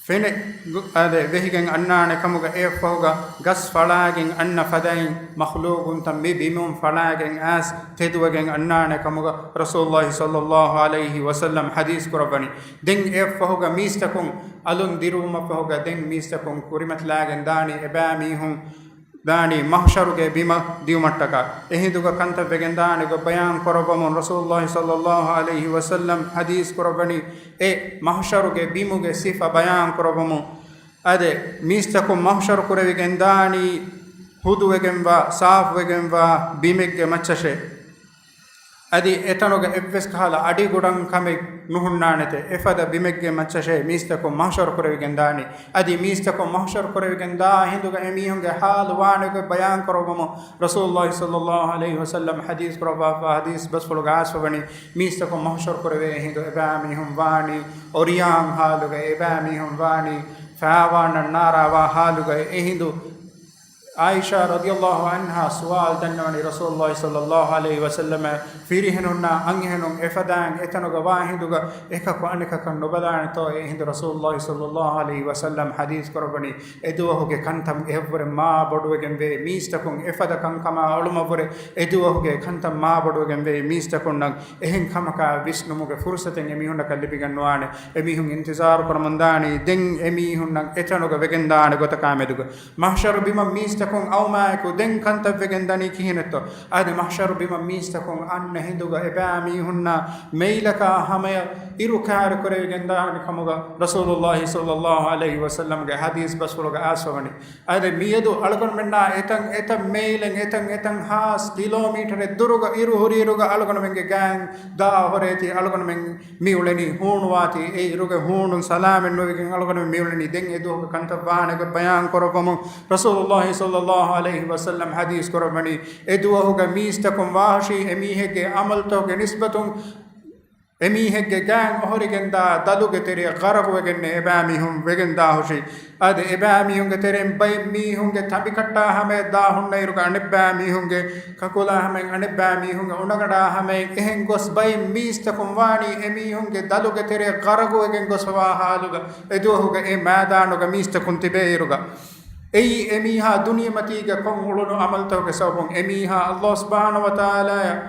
ފެނެއް ގު-، އާދެ، ވެހިގެން އަންނާނެ ކަމުގަ އެއަށްފަހުގަ ގަސް ފަޅާގެން އަންނަ ފަދައިން މަޚްލޫޤުންތައް މި ބިމުން ފަޅާގެން އައިސް ތެދުވެގެން އަންނާނެ ކަމުގަ ރަސޫލުއްލާހި ޞައްލައްލާހު ޢަލައިހި ވަސައްލަމް ޙަދީޘް ކުރައްވަނީ. ދެން އެއަށްފަހުގަ މީސްތަކުން އަލުން ދިރުއްވުމަށްފަހުގަ ދެން މީސްތަކުން ކުރިމަތިލާގެން ދާނީ އެބައިމީހުން ދާނީ މަޙްޝަރުގެ ބިމަށް ދިއުމަށްޓަކާ. އެހިނދުގަ ކަންތައް ވެގެންދާނެ ގޮތް ބަޔާން ކުރައްވަމުން ރަސޫލުއްލާހި ޞައްލައްލާހު ޢަލައިހި ވަސައްލަމް ޙަދީޘް ކުރައްވަނީ އެ މަޙްޝަރުގެ ބިމުގެ ސިފަ ބަޔާން ކުރައްވަމުން. އާދެ، މީސްތަކުން މަޙްޝަރު ކުރެވިގެން ދާނީ ހުދުވެގެންވާ، ސާފުވެގެންވާ ބިމެއްގެ މައްޗަށޭ. އަދި އެތަނުގަ އެއްވެސް ކަހަލަ އަޑިގުޑަން ކަމެއް ނުހުންނާނެތެ. އެފަދަ ބިމެއްގެ މައްޗަށޭ މީސްތަކުން މަޙްޝަރު ކުރެވިގެން ދާނީ. އަދި މީސްތަކުން މަޙްޝަރު ކުރެވިގެން ދާ ހިނދުގަ އެމީހުންގެ ޙާލު ވާނެ ގޮތް ބަޔާން ކުރައްވަމުން ރަސޫލުއްލާހި ޞައްލައްލާހު ޢަލައިހި ވަސައްލަމް ޙަދީޘް ކުރައްވާފަ ޙަދީޘް ބަސްފުޅުގަ އައިސްފަވަނީ މީސްތަކުން މަޙްޝަރު ކުރެވޭ ހިނދު އެބައިމީހުން ވާނީ އޮރިޔާން ޙާލުގަ، އެބައިމީހުން ވާނީ ފައިވާން ނާރާވާ ޙާލުގަ. އެހިނދު ޢާއިޝާ ރަޟިޔައްލާހު ޢަންހާ ސުވާލު ދަންނަވަނީ ރަސޫލުއްލާހި ޞައްލައްލާހު ޢަލައިހި ވަސައްލަމަށް، ފިރިހެނުންނާ އަންހެނުން އެފަދައިން އެތަނުގަ ވާ ހިނދުގަ އެކަކު އަނެކަކަށް ނުބަލާނެތޯ؟ އެހިނދު ރަސޫލުއްލާހި ޞައްލައްލާހު ޢަލައިހި ވަސައްލަމް ޙަދީޘް ކުރައްވަނީ، އެދުވަހުގެ ކަންތައް އެއަށްވުރެ މާ ބޮޑުވެގެން ވޭ މީސްތަކުން އެފަދަ ކަންކަމާ އުޅުމަށްވުރެ، އެދުވަހުގެ ކަންތައް މާ ބޮޑުވެގެން ވޭ މީސްތަކުންނަށް އެހެން ކަމަކާ ވިސްނުމުގެ ފުރުޞަތެއް އެމީހުންނަކަށް ލިބިގެން ނުވާނެ. އެމީހުން އިންތިޒާރު ކުރަމުން ދާނީ ދެން އެމީހުންނަށް އެތަނުގަ ވެގެންދާނެ ގޮތަކާ މެދުގަ. މަޙްޝަރު ބިމަށް މީސްތަކުން އައުމާއެކު ދެން ކަންތައްވެގެން ދަނީ ކިހިނެއްތޯ؟ އާދެ، މަޙްޝަރު ބިމަށް މީސްތަކުން އަންނަ ހިނދުގަ އެބައިމީހުންނާ މެއިލަކާ ހަމަޔަށް އިރު ކާރި ކުރެވިގެންދާނެ ކަމުގަ ރަސޫލުﷲ ޞައްލަﷲ ޢަލައިހި ވަސައްލަމްގެ ޙަދީޘް ބަސްފުޅުގަ އައިސްފަވަނީ. އާދެ، މިއަދު އަޅުގަނޑުމެންނާ އެތަން އެތަން މެއިލެއް، އެތަން އެތަން ހާސް ކިލޯމީޓަރެއް ދުރުގަ އިރު ހުރިއިރުގަ އަޅުގަނޑުމެންގެ ގާތް ދާ ހުރޭތީ އަޅުގަނޑުމެން މި އުޅެނީ ހޫނުވާތީ، އެ އިރުގެ ހޫނުން ސަލާމަތް ނުވެގެން އަޅުގަނޑު މި އުޅެނީ. ދެން އެ ދުވަހުގެ ކަންތައް ވާނެގޮތް ބަޔާން ކުރައްވަމުން، ރަސޫލުﷲ ޞައްލަﷲ ޢަލައިހި ވަސައްލަމް ޙަދީޘް ކުރައްވަނީ، އެ ދުވަހުގެ މީސްތަކުން ވާހުށީ އެމީހެއްގެ ޢަމަލުތަކުގެ ނިސްބަތުން އެމީހެއްގެ ގާތް އޮހޮރިގެންދާ ދަލުގެ ތެރެއަށް ޣަރަޤުވެގެންނޭ އެބައިމީހުން ވެގެންދާހުށީ. އަދި އެބައިމީހުންގެ ތެރެއިން ބައެއް މީހުންގެ ތަނބިކައްޓާ ހަމަޔަށް ދާ ހުންނައިރުގަ އަނެއްބައިމީހުންގެ ކަކުލާ ހަމަޔަށް، އަނެއްބައިމީހުންގެ އުނަގަނޑާ ހަމަޔަށް އެހެން ގޮސް ބައެއް މީސްތަކުން ވާނީ އެމީހުންގެ ދަލުގެ ތެރެއަށް ޣަރަޤުވެގެން ގޮސްފަވާ ޙާލުގަ އެދުވަހުގަ އެ މައިދާނުގަ މީސްތަކުން ތިބޭއިރުގަ. އެއީ އެމީހާ ދުނިޔެމަތީގަ ކޮށް އުޅުނު ޢަމަލުތަކުގެ ސަބަބުން އެމީހާ ﷲ ސުބްޙާނަހޫ ވަތަޢާލާއަށް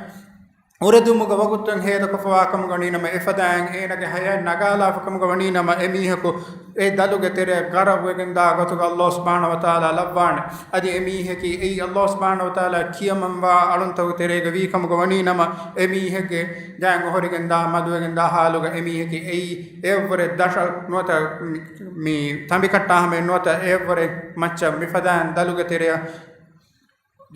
އުރެދުމުގަ ވަގުތުތައް ހޭދަކޮށްފަވާ ކަމުގަ ވަނީނަމަ، އެފަދައިން އޭނަގެ ޙަޔާތް ނަގާލާފަ ކަމުގަ ވަނީނަމަ، އެމީހަކު އެ ދަލުގެ ތެރެއަށް ޣަރަޤުވެގެންދާ ގޮތުގަ ﷲ ސުބްޙާނަހޫ ވަތަޢާލާ ލައްވާނެ. އަދި އެމީހަކީ އެއީ ﷲ ސުބްޙާނަހޫ ވަތަޢާލާ ކިޔަމަންވާ އަޅުންތަކުގެ ތެރޭގަ ވީ ކަމުގަ ވަނީނަމަ، އެމީހެއްގެ ގާތް އޮހޮރިގެންދާ މަދުވެގެންދާ ޙާލުގަ އެމީހަކީ އެއީ އެއަށްވުރެ ދަށަށް ނުވަތަ މި، މި ތަނބިކައްޓާ ހަމަޔަށް ނުވަތަ އެއަށްވުރެ މައްޗަށް މިފަދައިން ދަލުގެ ތެރެއަށް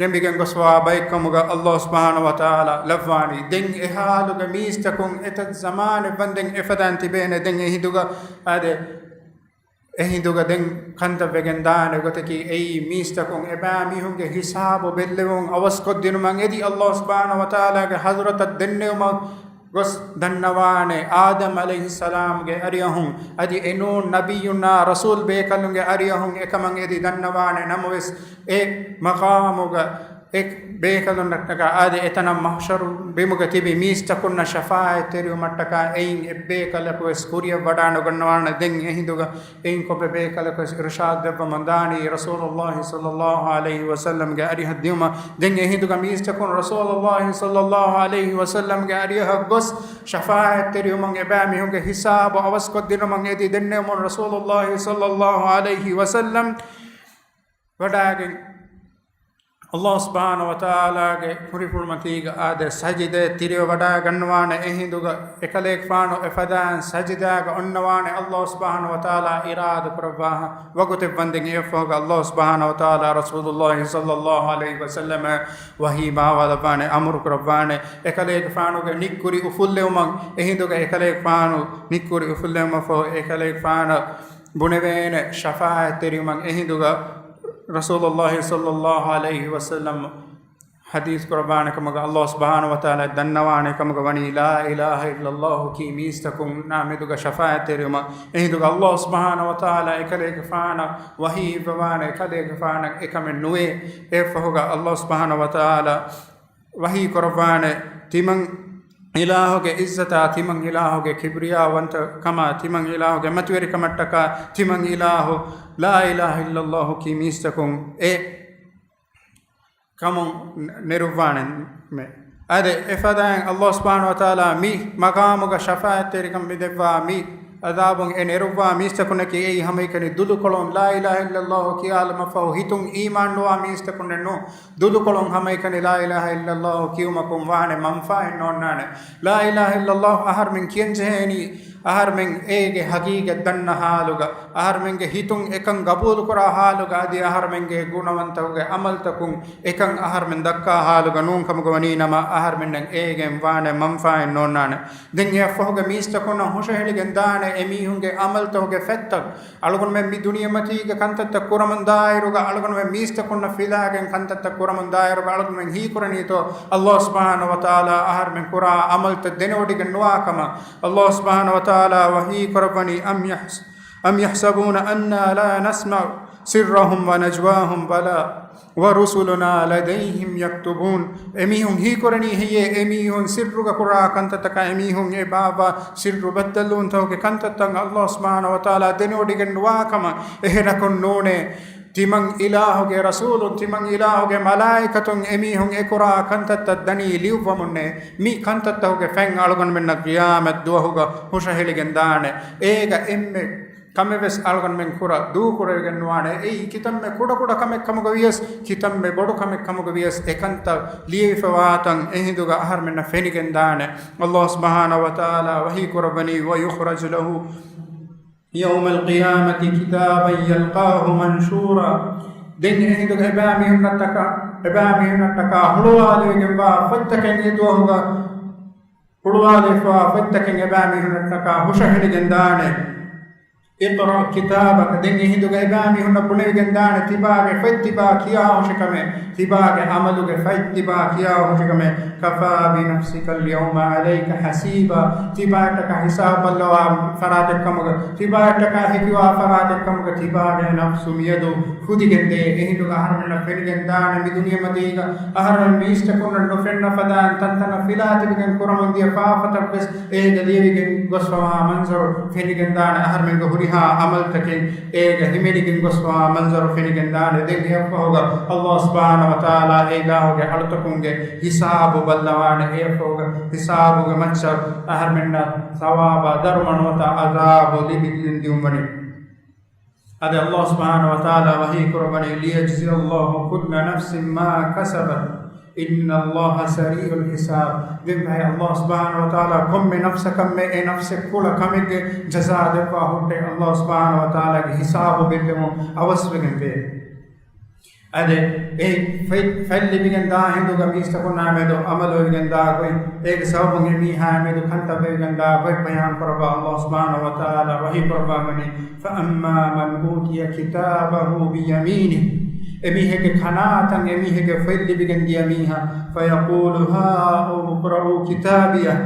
ގެނބިގެން ގޮސްފަވާ ބައެއްކަމުގަ ﷲ ސުބްޙާނަހޫ ވަތަޢާލާ ލައްވާނީ. ދެން އެ ޙާލުގެ މީސްތަކުން އެތައް ޒަމާނެއް ވަންދެން އެފަދައިން ތިބޭނެ. ދެން އެހިނދުގަ އާދެ، އެހިނދުގަ ދެން ކަންތައް ވެގެން ދާނެ ގޮތަކީ އެއީ މީސްތަކުން އެބައިމީހުންގެ ޙިސާބު ބެއްލެވުން އަވަސްކޮށްދިނުމަށް އެދި ﷲ ސުބްޙާނަހޫ ވަތަޢާލާގެ ޙަޟްރަތަށް ދެންނެވުމަށް ގޮސް ދަންނަވާނެ، އާދަމް ޢަލައިހިއްސަލާމްގެ އަރިއަހުން އަދި އެނޫން ނަބިއްޔުންނާ ރަސޫލް ބޭކަލުންގެ އަރިއަހުން އެކަމަށް އެދި ދަންނަވާނެ. ނަމަވެސް، އެ މަޤާމުގަ އެ ބޭކަލުންނަށްޓަކާ އާދެ، އެތަނަށް މަޙްޝަރު ބިމުގަ ތިބި މީސްތަކުންނަށް ޝަފާޢަތްތެރިވުމަށްޓަކާ އެއިން އެއްބޭކަލަކުވެސް ކުރިއަށްވަޑާނުގަންނަވާނެ. ދެން އެހިނދުގަ އެއިން ކޮބެ ބޭކަލަކުވެސް އިރުޝާދު ދެއްވަމުން ދާނީ ރަސޫލުﷲ ޞައްލަﷲ ޢަލައިހި ވަސައްލަމްގެ އަރިހަށް ދިޔުމަށް. ދެން އެހިނދުގަ މީސްތަކުން ރަސޫލުﷲ ޞައްލަﷲ ޢަލައިހި ވަސައްލަމްގެ އަރިއަހަށް ގޮސް، ޝަފާޢަތްތެރިވުމަށް އެބައިމީހުންގެ ޙިސާބު އަވަސްކޮށްދިނުމަށް އެދި ދެންނެވުމުން ރަސޫލުﷲ ޞައްލަﷲ ޢަލައިހި ވަސައްލަމް ވަޑާގެން، ﷲ ސުބްޙާނަހޫ ވަތަޢާލާގެ ހުރިފުޅުމަތީގަ އާދެ، ސަޖިދައަށް ތިރިވެވަޑާގަންނަވާނެ. އެހިނދުގަ އެކަލޭގެފާނު އެފަދައިން ސަޖިދާގަ އޮންނަވާނެ. ﷲ ސުބްޙާނަހޫ ވަތަޢާލާ އިރާދަ ކުރައްވާ ވަގުތެއް ވަންދެން އެއަށްފަހުގަ ﷲ ސުބްޙާނަހޫ ވަތަޢާލާ ރަސޫލުﷲ ޞައްލަﷲ ޢަލައިހި ވަސައްލަމަށް ވަޙީ މާވާލައްވާނެ، އަމުރު ކުރައްވާނެ. އެކަލޭގެފާނުގެ ނިއްކުރި އުފުއްލެވުމަށް. އެހިނދުގަ އެކަލޭގެފާނު ނިއްކުރި އުފުއްލެވުމަށްފަހު އެކަލޭގެފާނަށް ބުނެވޭނެ ޝަފާޢަތްތެރިވުމަށް. އެހިނދުގަ ރަސޫލުﷲ ޞައްލަﷲ ޢަލައިހި ވަސައްލަމް ޙަދީޘް ކުރައްވާނެ ކަމުގަ ﷲ ސުބްޙާނަހޫ ވަތަޢާލާ ދަންނަވާނެ ކަމުގަ ވަނީ، ލާ އިލާހަ އިއްލަﷲ ކީ މީސްތަކުންނާ މެދުގަ ޝަފާޢަތްތެރިވުމަށް. އެހިނދުގަ ﷲ ސުބްޙާނަހޫ ވަތަޢާލާ އެކަލޭގެފާނަށް ވަޙީ އިއްވަވާނެ، އެކަލޭގެފާނަށް އެކަމެއް ނުވޭ. އެއަށްފަހުގަ ﷲ ސުބްޙާނަހޫ ވަތަޢާލާ ވަޙީ ކުރައްވާނެ، ތިމަން އިލާހުގެ ޢިއްޒަތާ، ތިމަން އިލާހުގެ ކިބްރިޔާވަންތަކަމާ، ތިމަން އިލާހުގެ މަތިވެރިކަމަށްޓަކާ، ތިމަން އިލާހު ލާ އިލާހަ އިއްލަﷲ ކީ މީސްތަކުން އެ ކަމުން ނެރުއްވާނެމެ. އާދެ، އެފަދައިން ﷲ ސުބްޙާނަހޫ ވަތަޢާލާ މި މަޤާމުގަ ޝަފާޢަތްތެރިކަން މި ދެއްވާ މި ޢަޛާބުން އެ ނެރުއްވާ މީސްތަކުންނަކީ އެއީ ހަމައެކަނި ދުލުކޮޅުން ލާ އިލާހަ އިއްލަﷲ ކިޔާލުމަށްފަހު ހިތުން އީމާންނުވާ މީސްތަކުންނެއް ނޫން. ދުލުކޮޅުން ހަމައެކަނި ލާ އިލާހަ އިއްލަﷲ ކިޔުމަކުން ވާނެ މަންފާއެއް ނޯންނާނެ. ލާ އިލާހަ އިއްލަﷲ އަހަރުމެން ކިޔަންޖެހޭނީ، އަހަރުމެން އޭގެ ޙަޤީޤަތް ދަންނަ ޙާލުގަ، އަހަރުމެންގެ ހިތުން އެކަން ގަބޫލުކުރާ ޙާލުގަ، އަދި އަހަރުމެންގެ ގުނަވަންތަކުގެ ޢަމަލުތަކުން އެކަން އަހަރުމެން ދައްކާ ޙާލުގަ ނޫން ކަމުގަ ވަނީ ނަމަ، އަހަރުމެންނަށް އޭގެން ވާނެ މަންފާއެއް ނޯންނާނެ. ދެން އެއަށްފަހުގެ މީސްތަކުންނަށް ހުށަހެޅިގެން ދާނެ އެމީހުންގެ ޢަމަލުތަކުގެ ފަތްތައް. އަޅުގަނޑުމެން މި ދުނިޔެމަތީގަ ކަންތައްތައް ކުރަމުން ދާއިރުގަ، އަޅުގަނޑުމެން މީސްތަކުންނަށް ފިލާގެން ކަންތައްތައް ކުރަމުން ދާއިރުގަ، އަޅުގަނޑުމެން ހީކުރަނީތޯ ﷲ ސުބްޙާނަހޫ ވަތަޢާލާ އަހަރުމެން ކުރާ ޢަމަލުތައް ދެނެވޮޑިގެން ނުވާ ކަމަށް. ﷲ ސުބްޙާނަހޫ ވަތަޢާލާ ވަޙީ ކުރައްވަނީ، أم يحس-، أم يحسبون أنا لا نسمع سرهم ونجواهم بلى ورسلنا لديهم يكتبون. އެމީހުން ހީކުރަނީ ހެއްޔޭ؟ އެމީހުން ސިއްރުގަ ކުރާ ކަންތައްތަކާ، އެމީހުން އެބާއްވާ ސިއްރު ބައްދަލުވުންތަކުގެ ކަންތައްތައް ﷲ ސުބްޙާނަހޫ ވަތަޢާލާ ދެނެވޮޑިގެން ނުވާ ކަމަށް. އެހެނަކުން ނޫނޭ، ތިމަން އިލާހުގެ ރަސޫލުން، ތިމަން އިލާހުގެ މަލާއިކަތުން އެމީހުން އެކުރާ ކަންތައްތައް ދަނީ ލިޔުއްވަމުންނޭ. މި ކަންތައްތަކުގެ ފަތް އަޅުގަނޑުމެންނަށް ޤިޔާމަތް ދުވަހުގަ ހުށަހެޅިގެން ދާނެ. އޭގަ އެންމެ ކަމެއް ވެސް އަޅުގަނޑުމެން ކުރާ ދޫކުރެވިގެން ނުވާނެ. އެއީ ކިތަންމެ ކުޑަކުޑަ ކަމެއް ކަމުގަ ވިޔަސް، ކިތަންމެ ބޮޑު ކަމެއް ކަމުގަ ވިޔަސް، އެކަންތައް ލިޔެވިފަވާތަން އެހިނދުގަ އަހަރުމެންނަށް ފެނިގެންދާނެ. ﷲ ސުބްޙާނަހޫ ވަތަޢާލާ ވަޙީ ކުރައްވަނީ، وَيُخْرَجُ لَهُ يَوْمَ الْقِيَامَةِ كِتَابًا يَلْقَاهُ مَنْشُورًا. ދެން އެހިނދުގަ އެބައިމީހުންނަށްޓަކާ، އެބައިމީހުންނަށްޓަކާ ހުޅުވާލެވިގެންވާ ފޮތްތަކެއް އެދުވަހުގަ ހުޅުވާލެވިފަވާ ފޮތްތަކެއް އެބައިމީހުންނަށްޓަކާ ހުށަހެޅިގެންދާނެ. اقْرَأْ كِتَابَكَ. ދެން އެހިނދުގަ އެބައިމީހުންނަށް ބުނެވިގެންދާނެ ތިބާގެ ފޮތް ތިބާ ކިޔާހުށިކަމެއް، ތިބާގެ ޢަމަލުގެ ފޮތް ތިބާ ކިޔާހުށިކަމެއް. كَفَىٰ بِنَفْسِكَ الْيَوْمَ عَلَيْكَ حَسِيبًا. ތިބާއަށްޓަކާ ހިސާބު ބައްލަވާ ފަރާތެއްކަމުގަ، ތިބާއަށްޓަކާ ހެކިވާ ފަރާތެއްކަމުގަ ތިބާގެ ނަފްސު މިއަދު ފުދިގެންދޭ. އެހިނދުގަ އަހަރުމެންނަށް ފެނިގެންދާނެ މި ދުނިޔެމަތީގަ އަހަރުމެން މީސްތަކުންނަށް ނުފެންނަ ފަދައިން ތަންތަނަށް ފިލާތިބިގެން ކުރަމުންދިޔަ ފާފަތައްވެސް އޭގަ ލިޔެވިގެން ގޮސްފަވާ މަންޒަރު ފެނިގެންދާނެ. އަހަރުމެންގެ ހުރިހާ ޢަމަލުތަކެއް އޭގަ ހިމެނިގެން ގޮސްފަވާ މަންޒަރު ފެނިގެންދާނެ. ދެން އެއަށްފަހުގަ ﷲ ސުބްޙާނަހޫ ވަތަޢާލާ އޭގާހުގެ އަޅުތަކުންގެ ހިސާބު ބައްލަވާނެ. އެއަށްފަހުގަ ހިސާބުގެ މައްޗަށް އަހަރުމެންނަށް ސަވާބާ ދަރުމަ ނުވަތަ ޢަޛާބު ލިބިގެން ދިއުމަނީ. އަދި ﷲ ސުބްޙާނަހޫ ވަތަޢާލާ ވަޙީ ކުރައްވަނީ، لِيَجْزِيَ اللَّهُ كُلَّ نَفْسٍ مَا كَسَبَتْ إِنَّ اللَّهَ سَرِيعُ الْحِسَابِ. ދެން ބައެއް ﷲ ސުބްޙާނަހޫ ވަތަޢާލާ ކޮންމެ ނަފްސަކަށްމެ އެ ނަފްސެއް ކުޅަ ކަމެއްގެ ޖަޒާ ދެއްވާ ހުއްޓޭ ﷲ ސުބްޙާނަހޫ ވަތަޢާލާގެ ހިސާބު ބެއްލެވުން އަވަސްވެގެން ވޭ. އަދި އެ ފޮތް ފަތް ލިބިގެން ދާ ހިނދުގަ މީސްތަކުންނާ މެދު ޢަމަލުވެގެން ދާ ގޮތް، އޭގެ ސަބަބުން އެމީހާ މެދު ކަންތައް ވެވިގެން ދާ ގޮތް ބަޔާން ކުރައްވާ ﷲ ސުބްޙާނަހޫ ވަތަޢާލާ ވަޙީ ކުރައްވާ ވަނީ، فَأَمَّا مَنْ أُوتِيَ كِتَابَهُ بِيَمِينِهِ. އެމީހެއްގެ ކަނާތަން އެމީހެއްގެ ފޮތް ލިބިގެން ދިޔަ މީހާ، فَيَقُولُ هَاؤُمُ اقْرَءُوا كِتَابِيَهْ.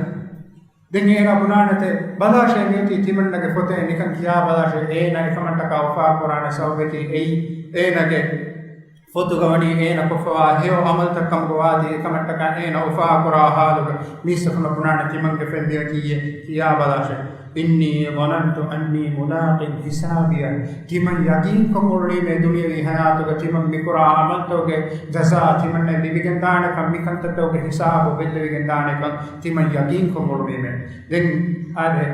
ދެން އޭނާ ބުނާނެތެ، ބަލާށޭ މިއޮތީ ތިމަންނަގެ ފޮތެއް، ނިކަން ކިޔާ ބަލާށޭ. އޭނާ އެކަމަށްޓަކާ އުފާކުރާނެ ސަބަބަކީ އެއީ، އޭނާގެ ފޮތުގަ ވަނީ އޭނާ ކޮށްފަވާ ހެޔޮ ޢަމަލުތައް ކަމުގަ ވާތީ، އެކަމަށްޓަކާ އޭނާ އުފާކުރާ ޙާލުގަ މީސްތަކުންނަށް ބުނާނެ ތިމަންގެ ފޮތް މިއޮތީ އޭ، ކިޔާ ބަލާށޭ. إِنِّي ظَنَنْتُ أَنِّي مُلَاقٍ حِسَابِيَهْ. ތިމަން ޔަޤީންކޮށް އުޅުނީމޭ ދުނިޔަވީ ޙަޔާތުގަ ތިމަން މިކުރާ ޢަމަލުތަކުގެ ޖަޒާ ތިމަންނަށް ލިބިގެންދާނެކަން، މިކަންތައްތަކުގެ ހިސާބު ބެއްލެވިގެންދާނެކަން ތިމަން ޔަޤީންކޮށް އުޅުނީމޭ. ދެން އާދެ،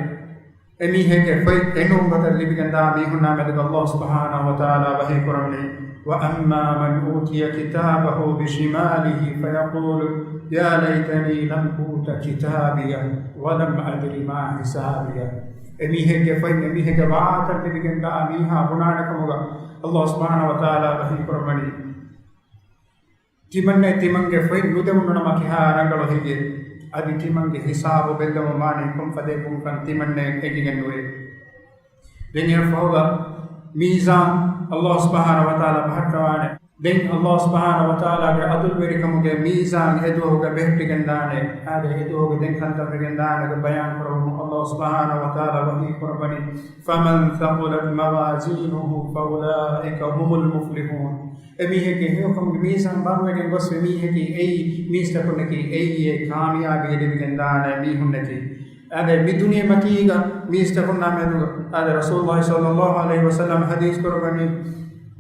އެމީހެއްގެ ފޮތް އެނޫން ގޮތަށް ލިބިގެންދާ މީހުންނާ މެދުގަ ﷲ ސުބްޙާނަހޫ ވަތަޢާލާ ވަޙީ ކުރަނީ، وَأَمَّا مَنْ أُوتِيَ كِتَابَهُ بِشِمَالِهِ فَيَقُولُ يَا لَيْتَنِي لَمْ أُوتَ كِتَابِيَهْ وَلَمْ أَدْرِ مَا حِسَابِيَهْ. އެމީހެއްގެ ފޮތް އެމީހެއްގެ ވާހަކަ ލިބިގެންދާ މީހާ ބުނާނެ ކަމުގަ ﷲ ސުބްޙާނަހޫ ވަތަޢާލާ ވަޙީ ކުރަމަނީ، ތިމަންނައަށް ތިމަންގެ ފޮތް ނުދެވުނު ނަމަ ކިހާ ރަނގަޅު ހެއްޔޭ؟ އަދި ތިމަންގެ ހިސާބު ބެއްލެވުން ވާނީ ކޮންފަދައިން ކަން ތިމަންނައަށް އެނގިގެން ނުވޭ. ދެން އެއަށްފަހުގަ މީޒާން ﷲ ސުބްޙާނަހޫ ވަތަޢާލާ ބަހައްޓަވާނެ. ދެން ﷲ ސުބްޙާނަހޫ ވަތަޢާލާގެ ޢަދުލުވެރިކަމުގެ މީޒާން އެދުވަހުގަ ބެހެއްޓިގެންދާނެ. އާދެ، އެދުވަހުގަ ދެން ކަންތައް ވެގެންދާނެ ގޮތް ބަޔާން ކުރައްވަމުން ﷲ ސުބްޙާނަހޫ ވަތަޢާލާ ވަޙީ ކުރައްވަނީ، فَمَنْ ثَقُلَتْ مَوَازِينُهُ فَأُولَٰئِكَ هُمُ الْمُفْلِحُونَ. އެމީހެއްގެ ހެޔޮކަމުގެ މީޒާން ބަރުވެގެން ގޮސްފި މީހަކީ އެއީ، މީސްތަކުންނަކީ އެއީ އެ ކާމިޔާބީ ލިބިގެންދާނެ މީހުންނަކީ. އާދެ، މި ދުނިޔެ މަތީގަ މީސްތަކުންނާ މެދުގަ، އާދެ، ރަސޫލުﷲ ޞައްލަﷲ ޢަލައިހި ވަސައްލަމަ ޙަދީޘް ކުރައްވަނީ،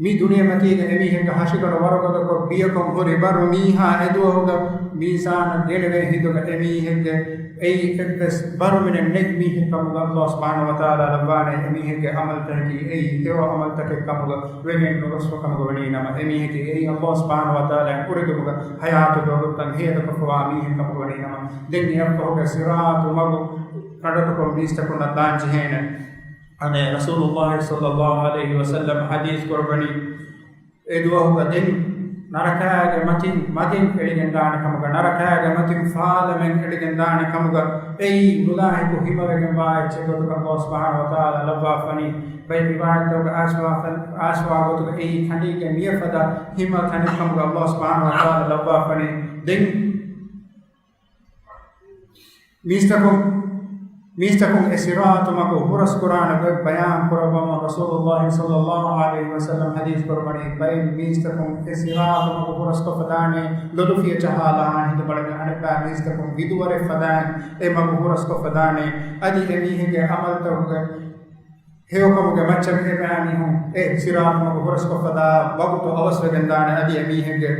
މި ދުނިޔެ މަތީގަ އެމީހެއްގެ ހަށިގަނޑު ވަރުގަދަކޮށް ބިޔަކޮށް ހުރި ބަރު މީހާ އެދުވަހުގަ މީޒާނަށް ގެނެވޭ ހިނދުގަ އެމީހެއްގެ އެއީ އެއްވެސް ބަރުމިނެއް ނެތް މީހެއް ކަމުގަ ﷲ ސުބްޙާނަހޫ ވަތަޢާލާ ލައްވާނެ. އެމީހެއްގެ ޢަމަލުތަކަކީ އެއީ ހެޔޮ ޢަމަލުތަކެއް ކަމުގަ ވެގެން ނުގޮސްފަ ކަމުގަ ވަނީ ނަމަ، އެމީހަކީ އެއީ ﷲ ސުބްޙާނަހޫ ވަތަޢާލާ އުރެދުމުގަ ޙަޔާތުގެ ވަގުތުތައް ހޭދަކޮށްފަވާ މީހެއް ކަމުގަ ވަނީ ނަމަ، ދެން އެއަށްފަހުގެ ޞިރާޠު މަގު ކަނޑަތަކުން މީސްތަކުންނަށް ދާން ޖެހޭނެ. އަދި ރަސޫލުﷲ ޞައްލަﷲ ޢަލައިހި ވަސައްލަމަ ޙަދީޘް ކުރައްވަނީ، އެދުވަހުގަ ދެން ނަރަކާގެ މަތިން މަގެއް އެޅިގެންދާނެ ކަމުގަ، ނަރަކާގެ މަތިން ފާލަމެއް އެޅިގެންދާނެ ކަމުގަ، އެއީ ނުލާހިކު ހިމަވެގެންވާ އެއްޗެއް ގޮތުގަ ﷲ ސުބްޙާނަހޫ ވަތަޢާލާ ލައްވާފަނީ. ބައެއް ރިވާޔަތްތަކުގަ އާސްވާފަ-، އާސްވާ ގޮތުގަ އެއީ ކަނޑީގެ މިޔަފަދަ ހިމަ ތަނެއް ކަމުގަ ﷲ ސުބްޙާނަހޫ ވަތަޢާލާ ލައްވާފަނީ. ދެން މީސްތަކުން، މީސްތަކުން އެ ޞިރާޠު މަގު ހުރަސްކުރާނެ ގޮތް ބަޔާން ކުރައްވަމުން ރަސޫލުﷲ ޞައްލަﷲ ޢަލައިހި ވަސައްލަމަ ޙަދީޘް ކުރައްވަނީ، ބައެއް މީސްތަކުން އެ ޞިރާޠު މަގު ހުރަސްކޮށްފަ ދާނެ ލޮލުފިޔަ ޖަހާލާ ހިނދު ބަޅަގެ، އަނެއްބައި މީސްތަކުން ވިދުވަރެއް ފަދައިން އެ މަގު ހުރަސްކޮށްފަ ދާނެ. އަދި އެ މީހެއްގެ ޢަމަލުތަކުގެ ހެޔޮކަމުގެ މައްޗަށް އެބައިމީހުން އެ ޞިރާޠު މަގު ހުރަސްކޮށްފަ ދާ ވަގުތު އަވަސްވެގެންދާނެ. އަދި އެ މީހެއްގެ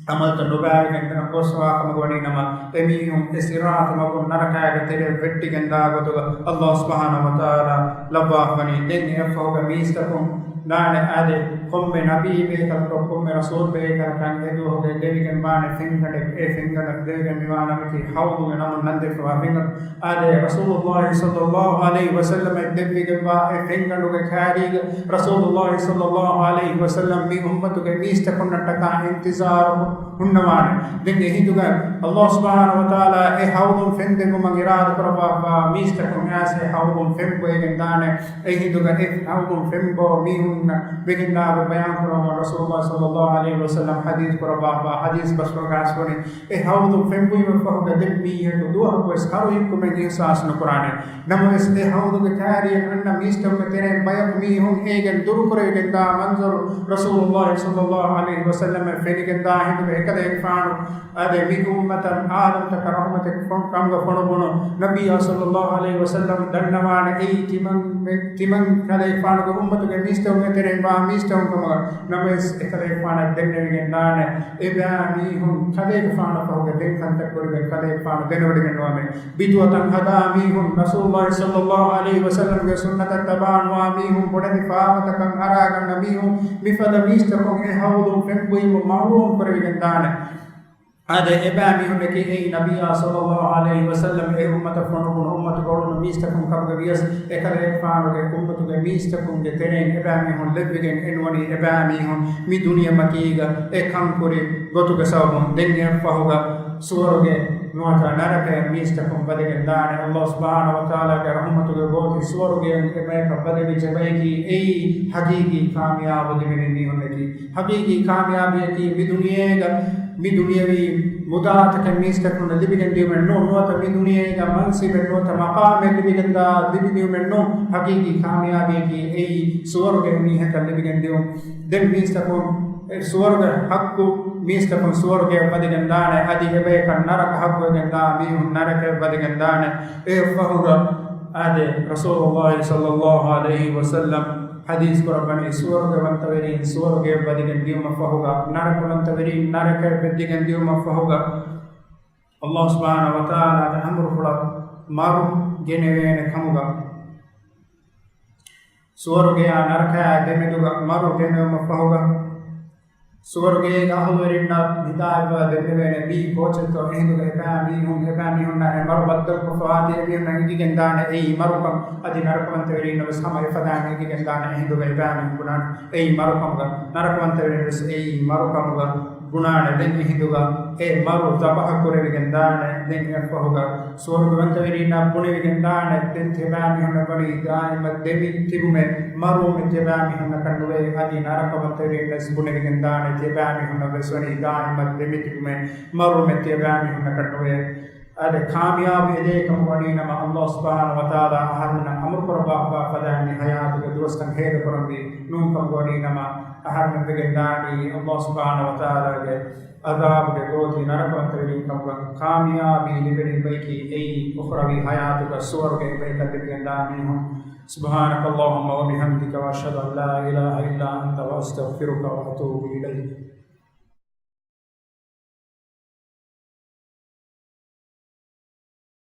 ޢަމަލުތައް ނުބައިވެގެން ގޮސްވާ ކަމަށް ވަނީ ނަމަ، އެމީހުން އެ ޞިރާޠު މަގުން ނަރަކާގެ ތެރެއަށް ވެއްޓިގެން ދާ ގޮތުގަ ﷲ ސުބްޙާނަހޫ ވަތަޢާލާ ލައްވާފަނީ. ދެން އެއަށްފަހުގަ މީސްތަކުން ދާނެ އާދެ، ކޮންމެ ނަބީ ބޭކަލަކަށް ކޮންމެ ރަސޫލް ބޭކަލަކަށް އެ ދުވަހުގަ ދެވިގެން ވާނެ ފެންގަނޑެއް. އެ ފެންގަނޑަށް ދެވިގެން މިވާ ނަމަކީ ޙައުޟުގެ ނަމުން ނަންދެފަވާ ފެންގަނޑު. އާދެ، ރަސޫލުﷲ ޞައްލަﷲ ޢަލައިހި ވަސައްލަމަށް ދެއްވިގެންވާ އެ ފެންގަނޑުގެ ކާރީގަ ރަސޫލުﷲ ޞައްލަﷲ ޢަލައިހި ވަސައްލަމް މި އުއްމަތުގެ މީސްތަކުންނަށްޓަކާ އިންތިޒާރު ހުންނަވާނެ. ދެން އެހިނދުގަ ﷲ ސުބްޙާނަހޫ ވަތަޢާލާ އެ ޙައުޟުން ފެން ދެއްވުމަށް އިރާދަ ކުރައްވާފަ މީސްތަކުން އައިސް އެ ޙައުޟުން ފެން ބޮއެގެން ދާނެ. އެހިނދުގަ އެ ޙައުޟުން ފެން ބޯ މީހުންނަށް ވެގެންދާ ބަޔާން ކުރައްވަން ރަސޫލުﷲ ޞައްލަﷲ ޢަލައިހި ވަސައްލަމް ޙަދީޘް ކުރައްވާފަ ޙަދީޘް ބަސްފުޅުގަ އައިސްވަނީ. އެ ޙައުޟު ފެންބުއިމަށްފަހުގަ ދެން މީހަކު ދުވަހަކުވެސް ކަރު ހިއްކުމެއް އިޙްސާސް ނުކުރާނެ. ނަމަވެސް، އެ ޙައުޟުގެ ކާރިއަށް އަންނަ މީސްތަކުގެ ތެރެއިން ބަޔަކު މީހުން އޭގެން ދުރުކުރެވިގެންދާ މަންޒަރު ރަސޫލުﷲ ޞައްލަﷲ ޢަލައިހި ވަސައްލަމަށް ފެނިގެންދާ ހިނދުގަ އެކަލޭގެފާނު އާދެ، މި އުއްމަތަށް އާލަމްތަކަށް ރަޙުމަތެއް ކަމުގަ ފޮނުވުނު ނަބިއްޔާ ޞައްލަﷲ ޢަލައިހި ވަސައްލަމް ދަންނަވާނެ އެއީ ތިމަން، ތިމަން ކަލޭގެފާނުގެ އުއްމަތުގެ މީސްތަކުންގެ ތެރެއިން ވާ މީސްތަކުން ކަމުގަ. ނަމަވެސް، އެކަލޭގެފާނަށް ދެންނެވިގެން ދާނެ އެބައިމީހުން ކަލޭގެފާނަށް ފަހުގެ ދެން ކަންތައް ކުރިގެން ކަލޭގެފާނު ދެނެވޮޑިގެން ނުވަމޭ. ބިދުޢަތައް ހަދާ މީހުން، ރަސޫލުﷲ ޞައްލަﷲ ޢަލައިހި ވަސައްލަމްގެ ސުންނަތަށް ތަބާނުވާ މީހުން، ބޮޑެތި ފާފަތަކަށް އަރާގަންނަ މީހުން، މިފަދަ މީސްތަކުން އެ ޙައުޟުން ފެންބުއިމުން މަޙްރޫމް ކުރެވިގެން ދާނެ. އާދެ، އެބައިމީހުންނަކީ އެއީ ނަބިއްޔާ ޞައްލަﷲ ޢަލައިހި ވަސައްލަމް އެ އުއްމަތަށް ފޮނުވުނު އުއްމަތުގަ އުޅުނު މީސްތަކުން ކަމުގަ ވިޔަސް، އެކަލޭގެފާނުގެ އުއްމަތުގެ މީސްތަކުންގެ ތެރެއިން އެބައިމީހުން ލެއްވިގެން އެ ނުވަނީ އެބައިމީހުން މި ދުނިޔެމަތީގަ އެ ކަންކުރި ގޮތުގެ ސަބަބުން. ދެން އެއަށްފަހުގަ ސުވަރުގެ ނުވަތަ ނަރަކަޔަށް މީސްތަކުން ވަދެގެން ދާނެ. ﷲ ސުބްޙާނަހޫ ވަތަޢާލާގެ ރަޙުމަތުގެ ގޯތި ސުވަރުގެއަށް އެބަޔަކަށް ވަދެވިއްޖެ ބަޔަކީ އެއީ ޙަޤީޤީ ކާމިޔާބު ލިބެނީ މީހުންނަކީ. ޙަޤީޤީ ކާމިޔާބީއަކީ މި ދުނިޔޭގަ މި ދުނިޔަވީ މުދާތަކެއް މީސްތަކުންނަށް ލިބިގެން ދިޔުމެއް ނޫން، ނުވަތަ މި ދުނިޔޭގަ މަންސިބެއް ނުވަތަ މަޤާމެއް ލިބިގެންދާ ލިބިދިޔުމެއް ނޫން. ޙަޤީޤީ ކާމިޔާބީއަކީ އެއީ ސުވަރުގެ މީހަކަށް ލިބިގެން ދިޔުން. ދެން މީސްތަކުން އެ ސުވަރުގެ ޙައްޤު މީސްތަކުން ސުވަރުގެއަށް ވަދެގެން ދާނެ، އަދި އެބަޔަކަށް ނަރަކަ ޙައްޤުވެގެން ދާ މީހުން ނަރަކަޔަށް ވަދެގެން ދާނެ. އެއަށްފަހުގަ އާދެ، ރަސޫލުﷲ ޞައްލަﷲ ޢަލައިހި ވަސައްލަމް ޙަދީޘް ކުރައްވަނީ، ސުވަރުގެވަންތަވެރީން ސުވަރުގެއަށް ވަދެގެން ދިޔުމަށްފަހުގަ، ނަރަކަވަންތަވެރީން ނަރަކަޔަށް ވެއްދިގެން ދިޔުމަށްފަހުގަ، ﷲ ސުބްޙާނަހޫ ވަތަޢާލާގެ އަމުރުފުޅަށް މަރު ގެނެވޭނެ ކަމުގަ، ސުވަރުގެއާ ނަރަކައާ ދެމެދުގަ މަރު ގެނެވުމަށްފަހުގަ، ސުވަރުގޭގެ އަހުލުވެރިންނަށް ހިދާޔަތްވާ ދެންނެވޭނެ މީ ކޯޗެއްތޯ އެހިނދުގަ އެބައިމީހުން، އެބައިމީހުންނާ އެ މަރު ބައްދަލުކޮށްފަވާތީ އެމީހުންނަށް އެނގިގެންދާނެ އެއީ މަރުކަން. އަދި ނަރަކަވަންތަވެރިންނަށް ވެސް ހަމަ އެފަދައިން އެނގިގެންދާނެ އެހިނދުގަ އެބައިމީހުން ބުނާނެ އެއީ މަރުކަމުގަ، ނަރަކަވަންތަވެރިން ވެސް އެއީ މަރުކަމުގަ ބުނާނެ. ދެން އެހިނދުގަ އެ މަރު ޒަބަހަ ކުރެވިގެން ދާނެ. ދެން އެއަށްފަހުގަ ސުވަރުގެވަންތަވެރީންނަށް ބުނެވިގެން ދާނެ، ދެން ތިޔަބައިމީހުންނަށް ވަނީ ދާއިމަށް ދެމި ތިބުމޭ، މަރުވުމެއް ތިޔަބައިމީހުންނަކަށް ނުވޭ. އަދި ނަރަކަވަންތަވެރީންނަށް ވެސް ބުނެވިގެން ދާނެ، ތިޔަބައިމީހުންނަށް ވެސް ވަނީ ދާއިމަށް ދެމި ތިބުމޭ، މަރުވުމެއް ތިޔަބައިމީހުންނަކަށް ނުވޭ. އާދެ، ކާމިޔާބު އެދޭ ކަމަށް ވަނީ ނަމަ، ﷲ ސުބްޙާނަހޫ ވަތަޢާލާ އަހަރުމެންނަށް އަމުރު ކުރައްވާފަ ފަދައިން މި ޙަޔާތުގެ ދުވަސްތައް ހޭދަކުރަންވީ ނޫން ކަމަށް ވަނީ ނަމަ، އަހަރުމެން ވެގެން ދާނީ ﷲ ސުބްޙާނަހޫ ވަތަޢާލާގެ ޢަޛާބުގެ ގޯތި ނަރަކަވަންތަވެރިން ކަމުގަ. ކާމިޔާބީ ލިބެނީ ބަޔަކީ އެއީ އުޚްރަވީ ޙަޔާތުގަ ސުވަރުގެ ބަޔަކަށް ލިބިގެންދާ މީހުން. سبحانك اللهم وبحمدك وأشهد أن لا إله إلا أنت وأستغفرك وأتوب إليك.